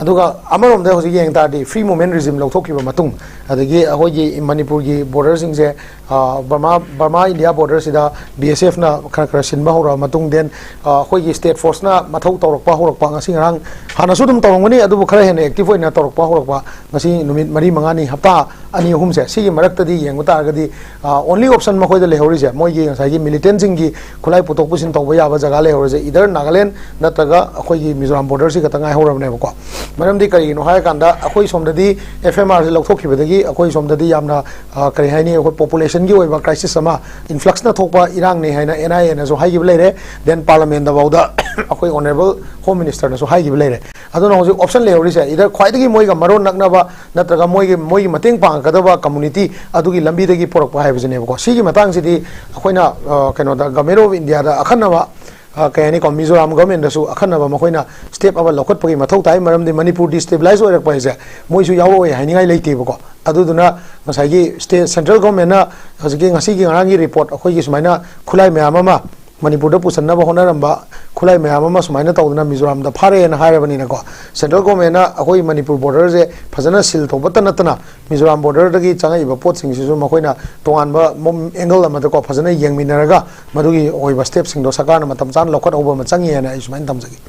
ꯑꯗꯨꯒ ꯑꯃꯔꯣꯝꯗ ꯍꯧꯖꯤꯛ ꯌꯦꯡ ꯇꯥꯔꯗꯤ, ꯐ꯭ꯔꯤ ꯃꯨꯚꯃꯦꯟ ꯔꯤꯖꯤꯝ ꯂꯧꯊꯣꯛꯈꯤꯕ ꯃꯇꯨꯡ, ꯑꯗꯒꯤ ꯑꯩꯈꯣꯏꯒꯤ ꯃꯅꯤꯄꯨꯔꯒꯤ ꯕꯣꯔꯗꯔꯁꯤꯡꯁꯦ, ꯑ, ꯕꯔꯃꯥ, ꯕꯔꯃꯥ ꯏꯟꯗꯤꯌꯥ ꯕꯣꯔꯗꯔꯁꯤꯗ ꯕꯤ ꯑꯦꯁ ꯑꯦꯐꯅ ꯈꯔ ꯈꯔ ꯁꯤꯟꯕ ꯍꯧꯔꯛꯑꯕ ꯃꯇꯨꯡ, ꯗꯦꯟ, ꯑ, ꯑꯩꯈꯣꯏꯒꯤ ꯁ꯭ꯇꯦꯠ ꯐꯣꯔꯁꯅ ꯃꯊꯧ ꯇꯧꯔꯛꯄ ꯍꯧꯔꯛꯄ, ꯉꯁꯤ ꯉꯔꯥꯡ, ꯍꯥꯟꯅꯁꯨ ꯑꯗꯨꯝ ꯇꯧꯔꯝꯒꯅꯤ, ꯑꯗꯨꯕꯨ ꯈꯔ ꯍꯦꯟꯅ ꯑꯦꯛꯇꯤꯚ ꯑꯣꯏꯅ ꯇꯧꯔꯛꯄ ꯍꯧꯔꯛꯄ, ꯉꯁꯤ ꯅꯨꯃꯤꯠ ꯃꯔꯤ ꯃꯉꯥꯅꯤ, ꯍꯞꯇꯥ ꯑꯅꯤ ꯑꯍꯨꯝꯁꯦ, ꯁꯤꯒꯤ ꯃꯔꯛꯇꯗꯤ ꯌꯦꯡꯕ ꯇꯥꯔꯒꯗꯤ, ꯑ, ꯑꯣꯟꯂꯤ ꯑꯣꯞꯁꯟ ꯃꯈꯣꯏꯗ ꯂꯩꯍꯧꯔꯤꯁꯦ, ꯃꯣꯏꯒꯤ ꯉꯁꯥꯏꯒꯤ ꯃꯤꯂꯤꯇꯦꯟꯁꯤꯡꯒꯤ ꯈꯨꯠꯂꯥꯏ ꯄꯨꯊꯣꯛ ꯄꯨꯁꯤꯟ ꯇꯧꯕ ꯌꯥꯕ ꯖꯒꯥ ꯂꯩꯍꯧꯔꯤꯁꯦ, ꯏꯗꯔ ꯅꯥꯒꯥꯂꯦꯟ ꯅꯠꯇ꯭ꯔꯒ ꯑꯩꯈꯣꯏꯒꯤ ꯃꯤꯖꯣꯔꯥꯝ ꯕꯣꯔꯗꯔꯁꯤ ꯈꯛꯇ ꯉꯥꯏꯍꯧꯔꯕꯅꯦꯕꯀꯣ꯫ ꯃꯔꯝꯗꯤ ꯀꯔꯤꯒꯤꯅꯣ ꯍꯥꯏꯔꯀꯥꯟꯗ, ꯑꯩꯈꯣꯏ ꯁꯣꯝꯗꯗꯤ ꯑꯦꯐ ꯑꯦꯝ ꯑꯥꯔꯁꯤ ꯂꯧꯊꯣꯛꯈꯤꯕꯗꯒꯤ ꯑꯩꯈꯣꯏ ꯁꯣꯝꯗꯗꯤ ꯌꯥꯝꯅ, ꯑ, ꯀꯔꯤ ꯍꯥꯏꯅꯤ, ꯑꯩꯈꯣꯏ ꯄꯣꯄꯨꯂꯦꯁꯟꯒꯤ ꯑꯣꯏꯕ ꯀ꯭ꯔꯥꯏꯁꯤꯁ ꯑꯃ, ꯏꯟꯐ꯭ꯂꯛꯁꯅ ꯊꯣꯛꯄ ꯏꯔꯥꯡꯅꯤ ꯍꯥꯏꯅ ꯑꯦꯟ ꯑꯥꯏ ꯑꯦꯅꯁꯨ ꯍꯥꯏꯈꯤꯕ ꯂꯩꯔꯦ, ꯗꯦꯟ ꯄꯥꯔꯂꯃꯦꯟꯗꯐꯥꯎꯗ ꯑꯩꯈꯣꯏ ꯑꯣꯅꯔꯦꯕꯜ ꯍꯣꯝ ꯃꯤꯅꯤꯁꯇꯔꯅꯁꯨ ꯍꯥꯏꯈꯤꯕ ꯂꯩꯔꯦ꯫ ꯑꯗꯨꯅ ꯍꯧꯖꯤꯛ ꯑꯣꯞꯁꯟ ꯂꯩꯍꯧꯔꯤꯁꯦ, ꯏꯗꯔ ꯈ꯭ꯋꯥꯏꯗꯒꯤ ꯃꯣꯏꯒ ꯃꯔꯣꯟ ꯅꯛꯅꯕ ꯅꯠꯇ꯭ꯔꯒ ꯃꯣꯏꯒꯤ, ꯃꯣꯏꯒꯤ ꯃꯇꯦꯡ ꯄꯥꯡꯒꯗꯕ ꯀꯝꯃꯨꯅꯤꯇꯤ ꯑꯗꯨꯒꯤ ꯂꯝꯕꯤꯗꯒꯤ ꯄꯨꯔꯛꯄ ꯍꯥꯏꯕꯁꯤꯅꯦꯕꯀꯣ꯫ ꯁꯤꯒꯤ ꯃꯇꯥꯡꯁꯤꯗꯤ ꯑꯩꯈꯣꯏꯅ, ꯑ, ꯀꯩꯅꯣꯗ, ꯒꯚꯔꯟꯃꯦꯟꯠ ꯑꯣꯐ ꯏꯟꯗꯤꯌꯥꯗ ꯑꯈꯟꯅꯕ, ꯑ, ꯀꯩ ꯍꯥꯏꯅꯤꯀꯣ, ꯃꯤꯖꯣꯔꯥꯝ ꯒꯚꯔꯟꯃꯦꯟꯠꯇꯁꯨ ꯑꯈꯟꯅꯕ ꯃꯈꯣꯏꯅ ꯁ꯭ꯇꯦꯞ ꯑꯃ ꯂꯧꯈꯠꯄꯒꯤ ꯃꯊꯧ ꯇꯥꯏ꯫ ꯃꯔꯝꯗꯤ ꯃꯅꯤꯄꯨꯔ ꯗꯤꯁꯇꯦꯕꯤꯂꯥꯏꯁ ꯑꯣꯏꯔꯛꯄ ꯍꯥꯏꯁꯦ ꯃꯣꯏꯁꯨ ꯌꯥꯎꯔꯛꯑꯣꯏ ꯍꯥꯏꯅꯤꯡꯉꯥꯏ ꯂꯩꯇꯦꯕꯀꯣ꯫ ꯑꯗꯨꯗꯨꯅ ꯉꯁꯥꯏꯒꯤ ꯁ꯭ꯇꯦꯠ, ꯁꯦꯟꯇ꯭ꯔꯦꯜ ꯒꯚꯔꯟꯃꯦꯟꯠꯅ ꯍꯧꯖꯤꯛꯀꯤ ꯉꯁꯤꯒꯤ ꯉꯔꯥꯡꯒꯤ ꯔꯤꯄꯣꯔꯠ, ꯑꯩꯈꯣꯏꯒꯤ ꯁꯨꯃꯥꯏꯅ ꯈꯨꯠꯂꯥꯏ ꯃꯌꯥꯝ ꯑꯃ ꯃꯅꯤꯄꯨꯔꯗ ꯄꯨꯁꯟꯅꯕ ꯍꯣꯠꯅꯔꯝꯕ ꯈꯨꯠꯂꯥꯏ ꯃꯌꯥꯝ ꯑꯃ ꯁꯨꯃꯥꯏꯅ ꯇꯧꯗꯅ ꯃꯤꯖꯣꯔꯥꯝꯗ ꯐꯥꯔꯦꯅ ꯍꯥꯏꯔꯕꯅꯤꯅꯀꯣ, ꯁꯦꯟꯇ꯭ꯔꯦꯜ ꯒꯣꯔꯃꯦꯟꯅ ꯑꯩꯈꯣꯏ ꯃꯅꯤꯄꯨꯔ ꯕꯣꯔꯗꯔꯁꯦ ꯐꯖꯅ ꯁꯤꯜ ꯇꯧꯕꯇ ꯅꯠꯇꯅ ꯃꯤꯖꯣꯔꯥꯝ ꯕꯣꯔꯗꯔꯗꯒꯤ ꯆꯪꯉꯛꯏꯕ ꯄꯣꯠꯁꯤꯡꯁꯤꯁꯨ ꯃꯈꯣꯏꯅ ꯇꯣꯉꯥꯟꯕ ꯑꯦꯡꯒꯜ ꯑꯃꯗꯀꯣ ꯐꯖꯅ ꯌꯦꯡꯃꯤꯟꯅꯔꯒ ꯃꯗꯨꯒꯤ ꯑꯣꯏꯕ ꯁ꯭ꯇꯦꯞꯁꯤꯡꯗꯣ ꯁꯔꯀꯥꯔꯅ ꯃꯇꯝ ꯆꯥꯅ ꯂꯧꯈꯠꯍꯧꯕ ꯑꯃ ꯆꯪꯉꯤ ꯍꯥꯏꯅ ꯑꯩ ꯁꯨꯃꯥꯏꯅ ꯊꯝꯖꯒꯦ꯫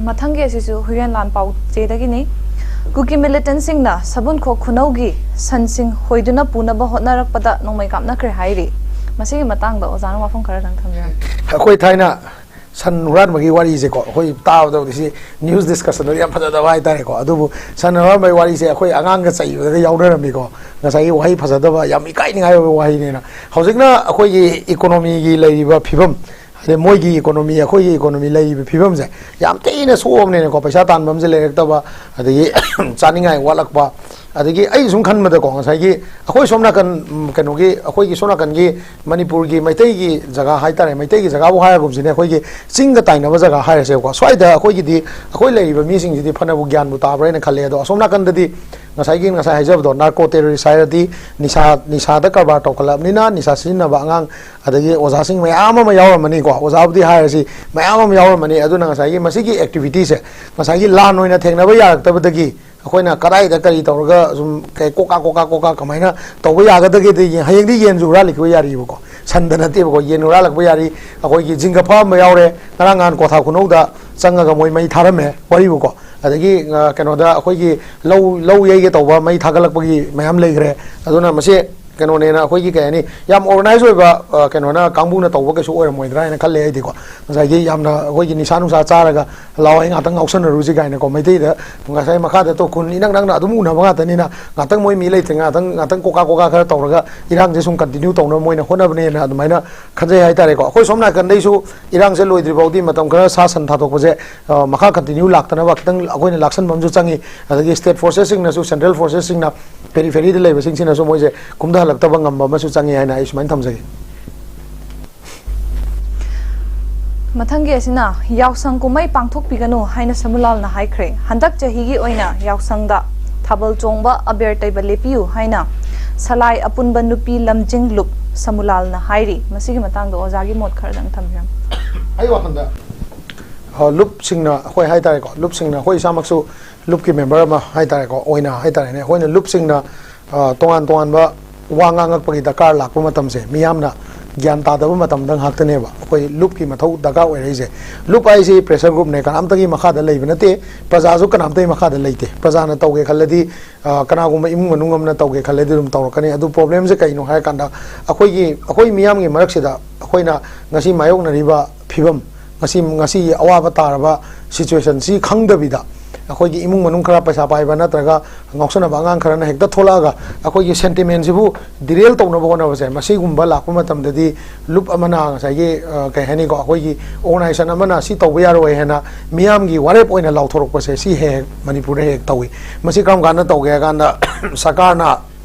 ꯃꯊꯪꯒꯤ ꯑꯁꯤꯁꯨ ꯍꯨꯏꯌꯦꯟ ꯂꯥꯟ ꯄꯥꯎꯆꯦꯗꯒꯤꯅꯤ꯫ ꯀꯨꯀꯤ ꯃꯤꯂꯤꯇꯦꯟꯁꯤꯡꯅ ꯁꯕꯨꯟꯈꯣꯛ ꯈꯨꯅꯧꯒꯤ ꯁꯟꯁꯤꯡ ꯍꯣꯏꯗꯨꯅ ꯄꯨꯅꯕ ꯍꯣꯠꯅꯔꯛꯄꯗ ꯅꯣꯡꯃꯩ ꯀꯥꯞꯅꯈ꯭ꯔꯦ ꯍꯥꯏꯔꯤ꯫ ꯃꯁꯤꯒꯤ ꯃꯇꯥꯡꯗ ꯑꯣꯖꯥꯅ ꯋꯥꯐꯝ ꯈꯔꯗꯪ ꯊꯝꯕꯤꯔꯝꯃꯨ꯫ ꯑꯩꯈꯣꯏ ꯊꯥꯏꯅ ꯁꯟ ꯍꯨꯔꯥꯟꯕꯒꯤ ꯋꯥꯔꯤꯁꯦꯀꯣ, ꯑꯩꯈꯣꯏ ꯇꯥꯕꯗꯕꯨꯗꯤ ꯁꯤ ꯅ꯭ꯌꯨꯁ ꯗꯤꯁꯀꯁꯟꯗꯗꯤ ꯌꯥꯝ ꯐꯖꯗꯕ ꯍꯥꯏꯇꯥꯔꯦꯀꯣ꯫ ꯑꯗꯨꯕꯨ ꯁꯟ ꯍꯨꯔꯥꯟꯕꯒꯤ ꯋꯥꯔꯤꯁꯦ ꯑꯩꯈꯣꯏ ꯑꯉꯥꯡꯒ ꯆꯩꯕꯗꯒ ꯌꯥꯎꯅꯔꯝꯃꯤꯀꯣ꯫ ꯉꯁꯥꯏꯒꯤ ꯋꯥꯍꯩ ꯐꯖꯗꯕ, ꯌꯥꯝ ꯏꯀꯥꯏꯅꯤꯡꯉꯥꯏ ꯑꯣꯏꯕ ꯋꯥꯍꯩꯅꯤꯅ꯫ ꯍꯧꯖꯤꯛꯅ ꯑꯩꯈꯣꯏꯒꯤ ꯏꯀꯣꯅꯣꯃꯤꯒꯤ ꯂꯩꯔꯤꯕ ꯐꯤꯕꯝ, ꯍꯥꯏꯗꯤ ꯃꯣꯏꯒꯤ ꯏꯀꯣꯅꯣꯃꯤ, ꯑꯩꯈꯣꯏꯒꯤ ꯏꯀꯣꯅꯣꯃꯤ ꯂꯩꯔꯤꯕ ꯐꯤꯕꯝꯁꯦ ꯌꯥꯝ ꯊꯤꯅ ꯁꯣꯛꯑꯕꯅꯤꯅꯀꯣ꯫ ꯄꯩꯁꯥ ꯇꯥꯟꯕ ꯑꯃꯁꯦ ꯂꯩꯔꯛꯇꯕ, ꯑꯗꯒꯤ ꯆꯥꯅꯤꯡꯉꯥꯏ ꯋꯥꯠꯂꯛꯄ, ꯑꯗꯒꯤ ꯑꯩ ꯁꯨꯝ ꯈꯟꯕꯗꯀꯣ, ꯉꯁꯥꯏꯒꯤ ꯑꯩꯈꯣꯏ ꯁꯣꯝ ꯅꯥꯀꯟ, ꯎꯝ, ꯀꯩꯅꯣꯒꯤ, ꯑꯩꯈꯣꯏꯒꯤ ꯁꯣꯝ ꯅꯥꯀꯟꯒꯤ ꯃꯅꯤꯄꯨꯔꯒꯤ ꯃꯩꯇꯩꯒꯤ ꯖꯒꯥ ꯍꯥꯏꯇꯥꯔꯦ, ꯃꯩꯇꯩꯒꯤ ꯖꯒꯥꯕꯨ ꯍꯥꯏꯔꯒꯨꯝꯁꯤꯅꯦ, ꯑꯩꯈꯣꯏꯒꯤ ꯆꯤꯡꯒ ꯇꯥꯏꯅꯕ ꯖꯒꯥ ꯍꯥꯏꯔꯁꯦꯕꯀꯣ꯫ ꯁ꯭ꯋꯥꯏꯗ ꯑꯩꯈꯣꯏꯒꯤꯗꯤ, ꯑꯩꯈꯣꯏ ꯂꯩꯔꯤꯕ ꯃꯤꯁꯤꯡꯁꯤꯗꯤ ꯐꯅꯕꯨ ꯒ꯭ꯌꯥꯟꯕꯨ ꯇꯥꯕ꯭ꯔꯥ ꯍꯥꯏꯅ ꯈꯜꯂꯦ꯫ ꯑꯗꯣ ꯑꯁꯣꯝ ꯅꯥꯀꯟꯗꯗꯤ ꯉꯁꯥꯏꯒꯤ, ꯉꯁꯥꯏ ꯍꯥꯏꯖꯕꯗꯣ, ꯅꯥꯔꯀꯣ ꯇꯦꯔꯣꯔꯤꯁ ꯍꯥꯏꯔꯗꯤ ꯅꯤꯁꯥ, ꯅꯤꯁꯥꯗ ꯀꯔꯕꯥꯔ ꯇꯧꯈꯠꯂꯛꯑꯕꯅꯤꯅ ꯅꯤꯁꯥ ꯁꯤꯖꯤꯟꯅꯕ ꯑꯉꯥꯡ, ꯑꯗꯒꯤ ꯑꯣꯖꯥꯁꯤꯡ ꯃꯌꯥꯝ ꯑꯃ ꯌꯥꯎꯔꯝꯃꯅꯤꯀꯣ, ꯑꯣꯖꯥꯕꯨꯗꯤ ꯍꯥꯏꯔꯁꯤ, ꯃꯌꯥꯝ ꯑꯃ ꯌꯥꯎꯔꯝꯃꯅꯤ꯫ ꯑꯗꯨꯅ ꯉꯁꯥꯏꯒꯤ ꯃꯁꯤꯒꯤ ꯑꯦꯛꯇꯤꯚꯤꯇꯤꯁꯦ ꯉꯁꯥꯏꯒꯤ ꯂꯥꯟ ꯑꯣꯏꯅ ꯊꯦꯡꯅꯕ ꯌꯥꯔꯛꯇꯕꯗꯒꯤ ꯑꯩꯈꯣꯏꯅ ꯀꯗꯥꯏꯗ ꯀꯔꯤ ꯇꯧꯔꯒ ꯁꯨꯝ ꯀꯩ ꯀꯣꯀꯥ, ꯀꯣꯀꯥ, ꯀꯣꯀꯥ ꯀꯃꯥꯏꯅ ꯇꯧꯕ ꯌꯥꯒꯗꯒꯦꯗ ꯌꯦꯡ-, ꯍꯌꯦꯡꯗꯤ ꯌꯦꯟꯁꯨ ꯍꯨꯔꯥꯜꯂꯛꯈꯤꯕ ꯌꯥꯔꯤꯕꯀꯣ, ꯁꯟꯗ ꯅꯠꯇꯦꯕꯀꯣ, ꯌꯦꯟ ꯍꯨꯔꯥꯜꯂꯛꯄ ꯌꯥꯔꯤ꯫ ꯑꯩꯈꯣꯏꯒꯤ ꯖꯤꯡꯒ ꯐꯥꯔꯝꯕ ꯌꯥꯎꯔꯦ, ꯉꯔꯥꯡ ꯅꯍꯥꯟ ꯀ꯭ꯋꯥꯊꯥ ꯈꯨꯅꯧꯗ ꯆꯪꯉꯒ ꯃꯣꯏ ꯃꯩ ꯊꯥꯔꯝꯃꯦ ꯋꯥꯔꯤꯕꯨꯀꯣ꯫ ꯑꯗꯒꯤ, ꯑ, ꯀꯩꯅꯣꯗ ꯑꯩꯈꯣꯏꯒꯤ ꯂꯧ, ꯂꯧ ꯌꯩꯒꯦ ꯇꯧꯕ ꯃꯩ ꯊꯥꯒꯠꯂꯛꯄꯒꯤ ꯃꯌꯥꯝ ꯂꯩꯈ꯭ꯔꯦ꯫ ꯑꯗꯨꯅ ꯃꯁꯤ ꯀꯩꯅꯣꯅꯦꯅ, ꯑꯩꯈꯣꯏꯒꯤ ꯀꯩ ꯍꯥꯏꯅꯤ, ꯌꯥꯝ ꯑꯣꯔꯒꯅꯥꯏꯖ ꯑꯣꯏꯕ, ꯑ, ꯀꯩꯅꯣꯅ, ꯀꯥꯡꯕꯨꯅ ꯇꯧꯕ ꯀꯩꯁꯨ ꯑꯣꯏꯔꯝꯃꯣꯏꯗ꯭ꯔꯥ ꯍꯥꯏꯅ ꯈꯜꯂꯦ ꯑꯩꯗꯤꯀꯣ꯫ ꯉꯁꯥꯏꯒꯤ ꯌꯥꯝꯅ ꯑꯩꯈꯣꯏꯒꯤ ꯅꯤꯁꯥ ꯅꯨꯡꯁꯥ ꯆꯥꯔꯒ, "ꯂꯥꯛꯑꯣ, ꯑꯩ ꯉꯥꯛꯇꯪ ꯉꯥꯎꯁꯟꯅꯔꯨꯁꯤ" ꯀꯥꯏꯅꯀꯣ, ꯃꯩꯇꯩꯗ ꯉꯁꯥꯏ ꯃꯈꯥꯗ ꯇꯣ ꯈꯨꯟ ꯏꯅꯛ ꯅꯛꯅ ꯑꯗꯨꯝ ꯎꯅꯕ ꯉꯥꯛꯇꯅꯤꯅ, ꯉꯥꯛꯇꯪ ꯃꯣꯏ ꯃꯤ ꯂꯩꯇ꯭ꯔꯦ, ꯉꯥꯛꯇꯪ, ꯉꯥꯛꯇꯪ ꯀꯣꯀꯥ ꯀꯣꯀꯥ ꯈꯔ ꯇꯧꯔꯒ ꯏꯔꯥꯡꯁꯦ ꯁꯨꯝ ꯀꯟꯇꯤꯅ꯭ꯌꯨ ꯇꯧꯅꯕ ꯃꯣꯏꯅ ꯍꯣꯠꯅꯕꯅꯦꯅ ꯑꯗꯨꯃꯥꯏꯅ ꯈꯟꯖꯩ ꯍꯥꯏꯇꯥꯔꯦꯀꯣ꯫ ꯑꯩꯈꯣꯏ ꯁꯣꯝ ꯅꯥꯀꯟꯗꯩꯁꯨ ꯏꯔꯥꯡꯁꯦ ꯂꯣꯏꯗ꯭ꯔꯤ ꯐꯥꯎꯗꯤ ꯃꯇꯝ ꯈꯔ ꯁꯥ ꯁꯟ ꯊꯥꯗꯣꯛꯄꯁꯦ, ꯑ, ꯃꯈꯥ ꯀꯟꯇꯤꯅ꯭ꯌꯨ ꯂꯥꯛꯇꯅꯕ ꯈꯤꯇꯪ ꯑꯩꯈꯣꯏꯅ ꯂꯥꯛꯁꯟꯕ ꯑꯃꯁꯨ ꯆꯪꯉꯤ꯫ ꯑꯗꯒꯤ ꯁ꯭ꯇꯦꯠ ꯐꯣꯔꯁꯦꯁꯁꯤꯡꯅꯁꯨ, ꯁꯦꯟꯇ꯭ꯔꯦꯜ ꯐꯣꯔꯁꯦꯁꯁꯤꯡꯅ ꯄꯦꯔꯤꯐꯦꯔꯤꯗ ꯂꯩꯕꯁꯤꯡꯁꯤꯅꯁꯨ ꯃꯣꯏꯁꯦ ꯀꯨꯝꯊꯍꯜꯂꯛꯇꯕ ꯉꯝꯕ ꯑꯃꯁꯨ ꯆꯪꯉꯤ ꯍꯥꯏꯅ ꯑꯩ ꯁꯨꯃꯥꯏꯅ ꯊꯝꯖꯒꯦ꯫ ꯃꯊꯪꯒꯤ ꯑꯁꯤꯅ ꯌꯥꯎꯁꯪ ꯀꯨꯝꯍꯩ ꯄꯥꯡꯊꯣꯛꯄꯤꯒꯅꯨ ꯍꯥꯏꯅ ꯁꯃꯨꯂꯥꯜꯅ ꯍꯥꯏꯈ꯭ꯔꯦ꯫ ꯍꯟꯗꯛ ꯆꯍꯤꯒꯤ ꯑꯣꯏꯅ ꯌꯥꯎꯁꯪꯗ ꯊꯥꯕꯜ ꯆꯣꯡꯕ, ꯑꯕꯦꯔ ꯇꯩꯕ ꯂꯦꯞꯄꯤꯌꯨ ꯍꯥꯏꯅ ꯁꯂꯥꯏ ꯑꯄꯨꯟꯕ ꯅꯨꯄꯤ ꯂꯝꯖꯤꯡ ꯂꯨꯞ ꯁꯃꯨꯂꯥꯜꯅ ꯍꯥꯏꯔꯤ꯫ ꯃꯁꯤꯒꯤ ꯃꯇꯥꯡꯗ ꯑꯣꯖꯥꯒꯤ ꯃꯣꯠ ꯈꯔꯗꯪ ꯊꯝꯕꯤꯔꯝꯃꯨ꯫ ꯑꯩ ꯋꯥꯈꯜꯗ ꯑ, ꯂꯨꯞꯁꯤꯡꯅ ꯑꯩꯈꯣꯏ ꯍꯥꯏ ꯇꯥꯔꯦꯀꯣ, ꯂꯨꯞꯁꯤꯡꯅ ꯑꯩꯈꯣꯏ ꯏꯁꯥꯃꯛꯁꯨ ꯂꯨꯞꯀꯤ ꯃꯦꯝꯕꯔ ꯑꯃ ꯍꯥꯏ ꯇꯥꯔꯦꯀꯣ, ꯑꯣꯏꯅ ꯍꯥꯏ ꯇꯥꯔꯦꯅꯦ, ꯑꯩꯈꯣꯏꯅ ꯂꯨꯞꯁꯤꯡꯅ ꯑ, ꯇꯣꯉꯥꯟ ꯇꯣꯉꯥꯟꯕ ꯋꯥ ꯉꯥꯡꯉꯛꯄꯒꯤ ꯗꯔꯀꯥꯔ ꯂꯥꯛꯄ ꯃꯇꯝꯁꯦ, ꯃꯤꯌꯥꯝꯅ ꯒ꯭ꯌꯥꯟ ꯇꯥꯗꯕ ꯃꯇꯝꯗ ꯉꯥꯛꯇꯅꯦꯕ ꯑꯩꯈꯣꯏ ꯂꯨꯞꯀꯤ ꯃꯊꯧ ꯗꯔꯀꯥꯔ ꯑꯣꯏꯔꯛꯏꯁꯦ꯫ ꯂꯨꯞ ꯍꯥꯏꯁꯤ ꯄ꯭ꯔꯦꯁꯔ ꯒ꯭ꯔꯨꯞꯅꯦ, ꯀꯅꯥꯝꯇꯒꯤ ꯃꯈꯥꯗ ꯂꯩꯕ ꯅꯠꯇꯦ, ꯄ꯭ꯔꯖꯥꯁꯨ ꯀꯅꯥꯝꯇꯒꯤ ꯃꯈꯥꯗ ꯂꯩꯇꯦ꯫ ꯄ꯭ꯔꯖꯥꯅ ꯇꯧꯒꯦ ꯈꯜꯂꯗꯤ, ꯑ, ꯀꯅꯥꯒꯨꯝꯕ ꯏꯃꯨꯡ ꯃꯅꯨꯡ ꯑꯃꯅ ꯇꯧꯒꯦ ꯈꯜꯂꯗꯤ ꯑꯗꯨꯝ ꯇꯧꯔꯛꯀꯅꯤ꯫ ꯑꯗꯨ ꯄ꯭ꯔꯣꯕ꯭ꯂꯦꯝꯁꯦ ꯀꯩꯅꯣ ꯍꯥꯏꯔꯀꯥꯟꯗ, ꯑꯩꯈꯣꯏꯒꯤ, ꯑꯩꯈꯣꯏ ꯃꯤꯌꯥꯝꯒꯤ ꯃꯔꯛꯁꯤꯗ ꯑꯩꯈꯣꯏꯅ ꯉꯁꯤ ꯃꯥꯌꯣꯛꯅꯔꯤꯕ ꯐꯤꯕꯝ, ꯉꯁꯤ, ꯉꯁꯤꯒꯤ ꯑꯋꯥꯕ ꯇꯥꯔꯕ ꯁꯤꯆꯨꯋꯦꯁꯟꯁꯤ ꯈꯪꯗꯕꯤꯗ, ꯑꯩꯈꯣꯏꯒꯤ ꯏꯃꯨꯡ ꯃꯅꯨꯡ ꯈꯔ ꯄꯩꯁꯥ ꯄꯥꯏꯕ ꯅꯠꯇ꯭ꯔꯒ ꯉꯥꯎꯁꯟꯅꯕ ꯑꯉꯥꯡ ꯈꯔꯅ ꯍꯦꯛꯇ ꯊꯣꯛꯂꯛꯑꯒ ꯑꯩꯈꯣꯏꯒꯤ ꯁꯦꯟꯇꯤꯃꯦꯟꯁꯤꯕꯨ ꯗꯤꯔꯦꯜ ꯇꯧꯅꯕ ꯍꯣꯠꯅꯕꯁꯦ, ꯃꯁꯤꯒꯨꯝꯕ ꯂꯥꯛꯄ ꯃꯇꯝꯗꯗꯤ ꯂꯨꯞ ꯑꯃꯅ ꯉꯁꯥꯏꯒꯤ, ꯑ, ꯀꯩ ꯍꯥꯏꯅꯤꯀꯣ, ꯑꯩꯈꯣꯏꯒꯤ ꯑꯣꯔꯒꯅꯥꯏꯖꯦꯁꯟ ꯑꯃꯅ ꯁꯤ ꯇꯧꯕ ꯌꯥꯔꯣꯏ ꯍꯥꯏꯅ ꯃꯤꯌꯥꯝꯒꯤ ꯋꯥꯔꯦꯞ ꯑꯣꯏꯅ ꯂꯥꯎꯊꯣꯔꯛꯄꯁꯦ, ꯁꯤ ꯍꯦꯛ ꯍꯦꯛ ꯃꯅꯤꯄꯨꯔꯗ ꯍꯦꯛ ꯍꯦꯛ ꯇꯧꯏ꯫ ꯃꯁꯤ ꯀꯔꯝ ꯀꯥꯟꯗ ꯇꯧꯒꯦ ꯍꯥꯏ ꯀꯥꯟꯗ, ꯁꯔꯀꯥꯔꯅ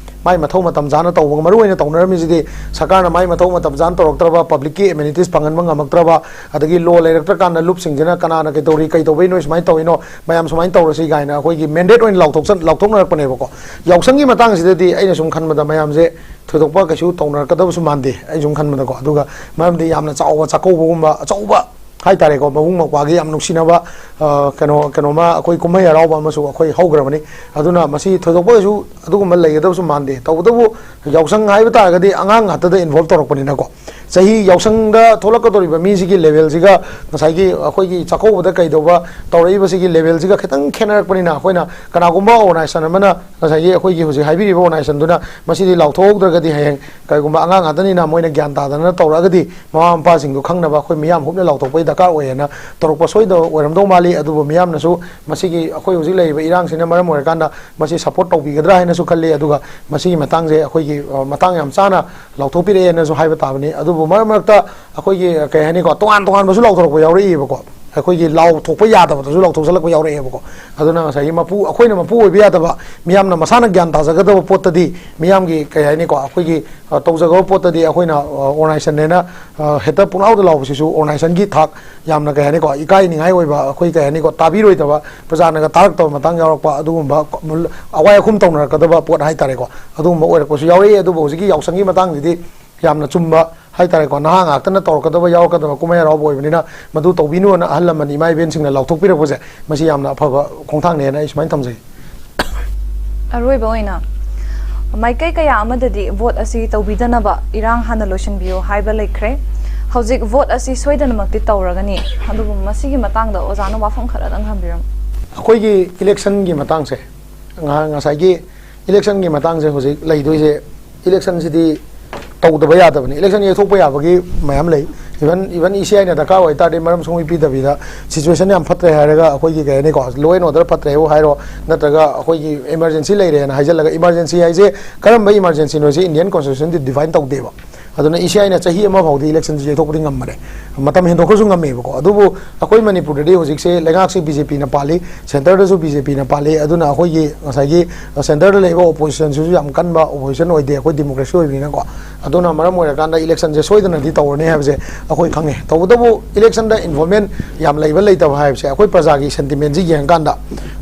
ꯃꯥꯏ ꯃꯊꯧ ꯃꯇꯝ ꯆꯥꯅ ꯇꯧꯕ, ꯃꯔꯨ ꯑꯣꯏꯅ ꯇꯧꯅꯔꯝꯃꯤꯁꯤꯗꯤ, ꯁꯔꯀꯥꯔꯅ ꯃꯥꯏ ꯃꯊꯧ ꯃꯇꯝ ꯆꯥꯅ ꯇꯧꯔꯛꯇ꯭ꯔꯕ, ꯄꯕ꯭ꯂꯤꯛꯀꯤ ꯑꯦꯃꯦꯅꯤꯇꯤꯁ ꯐꯪꯍꯟꯕ ꯉꯝꯃꯛꯇ꯭ꯔꯕ, ꯑꯗꯒꯤ ꯂꯣ ꯂꯩꯔꯛꯇ꯭ꯔꯀꯥꯟꯗ ꯂꯨꯞꯁꯤꯡꯁꯤꯅ ꯀꯅꯥꯅ ꯀꯩꯗꯧꯔꯤ, ꯀꯩꯗꯧꯕꯩ ꯅꯣꯏ ꯁꯨꯃꯥꯏꯅ ꯇꯧꯔꯤꯅꯣ, ꯃꯌꯥꯝ ꯁꯨꯃꯥꯏꯅ ꯇꯧꯔꯁꯤ ꯀꯥꯏꯅ ꯑꯩꯈꯣꯏꯒꯤ ꯃꯦꯟꯗꯦꯠ ꯑꯣꯏꯅ ꯂꯥꯎꯊꯣꯛꯆ-, ꯂꯥꯎꯊꯣꯛꯅꯔꯛꯄꯅꯦꯕꯀꯣ꯫ ꯌꯥꯎꯁꯪꯒꯤ ꯃꯇꯥꯡꯁꯤꯗꯗꯤ ꯑꯩꯅ ꯁꯨꯝ ꯈꯟꯕꯗ ꯃꯌꯥꯝꯁꯦ ꯊꯣꯏꯗꯣꯛꯄ ꯀꯩꯁꯨ ꯇꯧꯅꯔꯛꯀꯗꯕꯁꯨ ꯃꯥꯟꯗꯦ, ꯑꯩ ꯁꯨꯝ ꯈꯟꯕꯗꯀꯣ꯫ ꯑꯗꯨꯒ ꯃꯔꯝꯗꯤ ꯌꯥꯝꯅ ꯆꯥꯎꯕ ꯆꯥꯛꯀꯧꯕꯒꯨꯝꯕ ꯑꯆꯧꯕ ꯍꯥꯏꯇꯥꯔꯦꯀꯣ, ꯃꯕꯨꯡ ꯃꯧꯄ꯭ꯋꯥꯒꯤ ꯌꯥꯝ ꯅꯨꯡꯁꯤꯅꯕ, ꯑ, ꯀꯩꯅꯣ, ꯀꯩꯅꯣꯃ, ꯑꯩꯈꯣꯏ ꯀꯨꯝꯍꯩ ꯍꯔꯥꯎꯕ ꯑꯃꯁꯨ ꯑꯩꯈꯣꯏ ꯍꯧꯈ꯭ꯔꯕꯅꯤ꯫ ꯑꯗꯨꯅ ꯃꯁꯤ ꯊꯣꯏꯗꯣꯛꯄ ꯀꯩꯁꯨ ꯑꯗꯨꯒꯨꯝꯕ ꯂꯩꯒꯗꯕꯁꯨ ꯃꯥꯟꯗꯦ꯫ ꯇꯧꯕꯇꯕꯨ ꯌꯥꯎꯁꯪ ꯍꯥꯏꯕ ꯇꯥꯔꯒꯗꯤ ꯑꯉꯥꯡ ꯉꯥꯛꯇꯗ ꯏꯟꯚꯣꯜꯕ ꯇꯧꯔꯛꯄꯅꯤꯅꯀꯣ, ꯆꯍꯤ ꯌꯥꯎꯁꯪꯗ ꯊꯣꯛꯂꯛꯀꯗꯧꯔꯤꯕ ꯃꯤꯁꯤꯒꯤ ꯂꯦꯚꯦꯜꯁꯤꯒ ꯉꯁꯥꯏꯒꯤ ꯑꯩꯈꯣꯏꯒꯤ ꯆꯥꯛꯀꯧꯕꯗ ꯀꯩꯗꯧꯕ ꯇꯧꯔꯛꯏꯕꯁꯤꯒꯤ ꯂꯦꯚꯦꯜꯁꯤꯒ ꯈꯤꯇꯪ ꯈꯦꯠꯅꯔꯛꯄꯅꯤꯅ, ꯑꯩꯈꯣꯏꯅ ꯀꯅꯥꯒꯨꯝꯕ ꯑꯣꯔꯒꯅꯥꯏꯖꯦꯁꯟ ꯑꯃꯅ ꯉꯁꯥꯏꯒꯤ ꯑꯩꯈꯣꯏꯒꯤ ꯍꯧꯖꯤꯛ ꯍꯥꯏꯕꯤꯔꯤꯕ ꯑꯣꯔꯒꯅꯥꯏꯖꯦꯁꯟꯗꯨꯅ ꯃꯁꯤꯗꯤ ꯂꯥꯎꯊꯣꯛꯍꯧꯗ꯭ꯔꯒꯗꯤ ꯍꯌꯦꯡ ꯀꯔꯤꯒꯨꯝꯕ ꯑꯉꯥꯡ ꯉꯥꯛꯇꯅꯤꯅ ꯃꯣꯏꯅ ꯒ꯭ꯌꯥꯟ ꯇꯥꯗꯅ ꯇꯧꯔꯛꯑꯒꯗꯤ ꯃꯃꯥ ꯃꯄꯥꯁꯤꯡꯗꯣ ꯈꯪꯅꯕ ꯑꯩꯈꯣꯏ ꯃꯤꯌꯥꯝ ꯍꯨꯞꯅ ꯂꯥꯎꯊꯣꯛꯄꯒꯤ ꯗꯔꯀꯥꯔ ꯑꯣꯏꯌꯦꯅ ꯇꯧꯔꯛꯄ ꯁꯣꯏꯗꯕ ꯑꯣꯏꯔꯝꯗꯧ ꯃꯥꯜꯂꯤ꯫ ꯑꯗꯨꯕꯨ ꯃꯤꯌꯥꯝꯅꯁꯨ ꯃꯁꯤꯒꯤ ꯑꯩꯈꯣꯏ ꯍꯧꯖꯤꯛ ꯂꯩꯔꯤꯕ ꯏꯔꯥꯡꯁꯤꯅ ꯃꯔꯝ ꯑꯣꯏꯔꯀꯥꯟꯗ ꯃꯁꯤ ꯁꯞꯄꯣꯔꯠ ꯇꯧꯕꯤꯒꯗ꯭ꯔꯥ ꯍꯥꯏꯅꯁꯨ ꯈꯜꯂꯤ꯫ ꯑꯗꯨꯒ ꯃꯁꯤꯒꯤ ꯃꯇꯥꯡꯁꯦ ꯑꯩꯈꯣꯏꯒꯤ, ꯑ, ꯃꯇꯥꯡ ꯌꯥꯝ ꯆꯥꯅ ꯂꯥꯎꯊꯣꯛꯄꯤꯔꯛꯑꯦꯅꯁꯨ ꯍꯥꯏꯕ ꯇꯥꯕꯅꯤ꯫ ꯑꯗꯨꯕꯨ ꯃꯔꯛ ꯃꯔꯛꯇ ꯑꯩꯈꯣꯏꯒꯤ, ꯑ, ꯀꯩ ꯍꯥꯏꯅꯤꯀꯣ, ꯇꯣꯉꯥꯟ ꯇꯣꯉꯥꯟꯕꯁꯨ ꯂꯥꯎꯊꯣꯔꯛꯄ ꯌꯥꯎꯔꯛꯏꯕꯀꯣ꯫ ꯑꯩꯈꯣꯏꯒꯤ ꯂꯥꯎꯊꯣꯛꯄ ꯌꯥꯗꯕꯗꯁꯨ ꯂꯥꯎꯊꯣꯛꯆꯜꯂꯛꯄ ꯌꯥꯎꯔꯛꯑꯦꯕꯀꯣ꯫ ꯑꯗꯨꯅ ꯉꯁꯥꯏꯒꯤ ꯃꯄꯨ, ꯑꯩꯈꯣꯏꯅ ꯃꯄꯨ ꯑꯣꯏꯕ ꯌꯥꯗꯕ, ꯃꯤꯌꯥꯝꯅ ꯃꯁꯥꯅ ꯒ꯭ꯌꯥꯟ ꯇꯥꯖꯒꯗꯕ ꯄꯣꯠꯇꯗꯤ, ꯃꯤꯌꯥꯝꯒꯤ, ꯀꯩ ꯍꯥꯏꯅꯤꯀꯣ, ꯑꯩꯈꯣꯏꯒꯤ, ꯑ, ꯇꯧꯖꯒꯗꯕ ꯄꯣꯠꯇꯗꯤ ꯑꯩꯈꯣꯏꯅ, ꯑ, ꯑꯣꯔꯒꯅꯥꯏꯖꯦꯁꯟꯅꯦꯅ, ꯑ, ꯍꯦꯛꯇ ꯄꯨꯡꯂꯥꯎꯗ ꯂꯥꯎꯕꯁꯤꯁꯨ ꯑꯣꯔꯒꯅꯥꯏꯖꯦꯁꯟꯒꯤ ꯊꯥꯛ ꯌꯥꯝꯅ, ꯀꯩ ꯍꯥꯏꯅꯤꯀꯣ, ꯏꯀꯥꯏꯅꯤꯡꯉꯥꯏ ꯑꯣꯏꯕ, ꯑꯩꯈꯣꯏ, ꯀꯩ ꯍꯥꯏꯅꯤꯀꯣ, ꯇꯥꯕꯤꯔꯣꯏꯗꯕ, ꯄ꯭ꯔꯖꯥꯅꯒ ꯇꯥꯔꯛꯇꯕ ꯃꯇꯥꯡ ꯌꯥꯎꯔꯛꯄ, ꯑꯗꯨꯒꯨꯝꯕ ꯑꯋꯥꯏ ꯑꯈꯨꯝ ꯇꯧꯅꯔꯛꯀꯗꯕ ꯄꯣꯠ ꯍꯥꯏꯇꯥꯔꯦꯀꯣ, ꯑꯗꯨꯒꯨꯝꯕ ꯑꯣꯏꯔꯛꯄꯁꯨ ꯌꯥꯎꯔꯛꯏ꯫ ꯑꯗꯨꯕꯨ ꯍꯧꯖꯤꯛꯀꯤ ꯌꯥꯎꯁꯪꯒꯤ ꯃꯇꯥꯡꯁꯤꯗꯤ ꯌꯥꯝꯅ ꯆꯨꯝꯕ ꯍꯥꯏꯇꯥꯔꯦꯀꯣ, ꯅꯍꯥ ꯉꯥꯛꯇꯅ ꯇꯧꯔꯛꯀꯗꯕ, ꯌꯥꯎꯔꯛꯀꯗꯕ ꯀꯨꯝꯍꯩ ꯍꯔꯥꯎꯕ ꯑꯣꯏꯕꯅꯤꯅ, ꯃꯗꯨ ꯇꯧꯕꯤꯅꯨꯅ ꯑꯍꯜ ꯂꯃꯟ ꯏꯃꯥ ꯏꯕꯦꯟꯁꯤꯡꯅ ꯂꯥꯎꯊꯣꯛꯄꯤꯔꯛꯄꯁꯦ, ꯃꯁꯤ ꯌꯥꯝꯅ ꯑꯐꯕ ꯈꯣꯡꯊꯥꯡꯅꯦꯅ ꯑꯩ ꯁꯨꯃꯥꯏꯅ ꯊꯝꯖꯩ꯫ ꯑꯔꯣꯏꯕ ꯑꯣꯏꯅ, ꯃꯥꯏꯀꯩ ꯀꯌꯥ ꯑꯃꯗꯗꯤ ꯚꯣꯠ ꯑꯁꯤ ꯇꯧꯕꯤꯗꯅꯕ ꯏꯔꯥꯡ ꯍꯥꯟꯅ ꯂꯣꯏꯁꯤꯟꯕꯤꯌꯨ ꯍꯥꯏꯕ ꯂꯩꯈ꯭ꯔꯦ꯫ ꯍꯧꯖꯤꯛ ꯚꯣꯠ ꯑꯁꯤ ꯁꯣꯏꯗꯅꯃꯛꯇꯤ ꯇꯧꯔꯒꯅꯤ, ꯑꯗꯨꯕꯨ ꯃꯁꯤꯒꯤ ꯃꯇꯥꯡꯗ ꯑꯣꯖꯥꯅ ꯋꯥꯐꯝ ꯈꯔꯗꯪ ꯊꯝꯕꯤꯔꯝꯃꯨ꯫ ꯑꯩꯈꯣꯏꯒꯤ ꯏꯂꯦꯛꯁꯟꯒꯤ ꯃꯇꯥꯡꯁꯦ, ꯉꯥ- ꯉꯁꯥꯏꯒꯤ ꯏꯂꯦꯛꯁꯟꯒꯤ ꯃꯇꯥꯡꯁꯦ ꯍꯧꯖꯤꯛ ꯂꯩꯗꯣꯏꯁꯦ, ꯏꯂꯦꯛꯁꯟꯁꯤꯗꯤ ꯇꯧꯗꯕ ꯌꯥꯗꯕꯅꯤ꯫ ꯏꯂꯦꯛꯁꯟ ꯌꯩꯊꯣꯛꯄ ꯌꯥꯕꯒꯤ ꯃꯌꯥꯝ ꯂꯩ꯫ ꯏꯚꯟ ꯏꯚꯟ ꯏ ꯁꯤ ꯑꯥꯏꯅ ꯗꯔꯀꯥꯔ ꯑꯣꯏ ꯇꯥꯔꯗꯤ, ꯃꯔꯝ ꯁꯨꯡꯄꯤ ꯄꯤꯗꯕꯤꯗ, ꯁꯤꯆꯨꯋꯦꯁꯟ ꯌꯥꯝ ꯐꯠꯇ꯭ꯔꯦ ꯍꯥꯏꯔꯒ, ꯑꯩꯈꯣꯏꯒꯤ ꯀꯩ ꯍꯥꯏꯅꯤꯀꯣ, ꯂꯣ ꯑꯦꯟ ꯑꯣꯔꯗꯔ ꯐꯠꯇ꯭ꯔꯦꯕꯨ ꯍꯥꯏꯔꯣ, ꯅꯠꯇ꯭ꯔꯒ ꯑꯩꯈꯣꯏꯒꯤ ꯏꯃꯥꯔꯖꯦꯟꯁꯤ ꯂꯩꯔꯦꯅ ꯍꯥꯏꯖꯜꯂꯒ, ꯏꯃꯥꯔꯖꯦꯟꯁꯤ ꯍꯥꯏꯁꯦ ꯀꯔꯝꯕ ꯏꯃꯥꯔꯖꯦꯟꯁꯤꯅꯣ ꯍꯥꯏꯁꯦ ꯏꯟꯗꯤꯌꯟ ꯀꯣꯟꯁꯇꯤꯇ꯭ꯌꯨꯁꯟꯗꯤ ꯗꯤꯐꯥꯏꯟ ꯇꯧꯗꯦꯕ꯫ ꯑꯗꯨꯅ ꯏ ꯁꯤ ꯑꯥꯏꯅ ꯆꯍꯤ ꯑꯃ ꯐꯥꯎꯗꯤ ꯏꯂꯦꯛꯁꯟꯁꯤ ꯌꯩꯊꯣꯛꯄꯗꯤ ꯉꯝꯕꯅꯦ, ꯃꯇꯝ ꯍꯦꯟꯗꯣꯛꯈ꯭ꯔꯁꯨ ꯉꯝꯃꯦꯕꯀꯣ꯫ ꯑꯗꯨꯕꯨ ꯑꯩꯈꯣꯏ ꯃꯅꯤꯄꯨꯔꯗꯗꯤ ꯍꯧꯖꯤꯛꯁꯦ ꯂꯩꯉꯥꯛꯁꯤ ꯕꯤ ꯖꯦ ꯄꯤꯅ ꯄꯥꯜꯂꯤ, ꯁꯦꯟꯇꯔꯗꯁꯨ ꯕꯤ ꯖꯦ ꯄꯤꯅ ꯄꯥꯜꯂꯤ꯫ ꯑꯗꯨꯅ ꯑꯩꯈꯣꯏꯒꯤ ꯉꯁꯥꯏꯒꯤ ꯁꯦꯟꯇꯔꯗ ꯂꯩꯕ ꯑꯣꯄꯣꯖꯤꯁꯟꯁꯤꯁꯨ ꯌꯥꯝ ꯀꯟꯕ ꯑꯣꯄꯣꯖꯤꯁꯟ ꯑꯣꯏꯗꯦ, ꯑꯩꯈꯣꯏ ꯗꯦꯃꯣꯀ꯭ꯔꯦꯁꯤ ꯑꯣꯏꯕꯅꯤꯅꯀꯣ꯫ ꯑꯗꯨꯅ ꯃꯔꯝ ꯑꯣꯏꯔꯀꯥꯟꯗ ꯏꯂꯦꯛꯁꯟꯁꯦ ꯁꯣꯏꯗꯅꯗꯤ ꯇꯧꯔꯅꯤ ꯍꯥꯏꯕꯁꯦ ꯑꯩꯈꯣꯏ ꯈꯪꯉꯦ꯫ ꯇꯧꯕꯇꯕꯨ ꯏꯂꯦꯛꯁꯟꯗ ꯏꯟꯚꯣꯜꯞꯃꯦꯟ ꯌꯥꯝ ꯂꯩꯕ ꯂꯩꯇꯕ ꯍꯥꯏꯕꯁꯦ ꯑꯩꯈꯣꯏ ꯄ꯭ꯔꯖꯥꯒꯤ ꯁꯦꯟꯇꯤꯃꯦꯟꯁꯤ ꯌꯦꯡꯉꯀꯥꯟꯗ,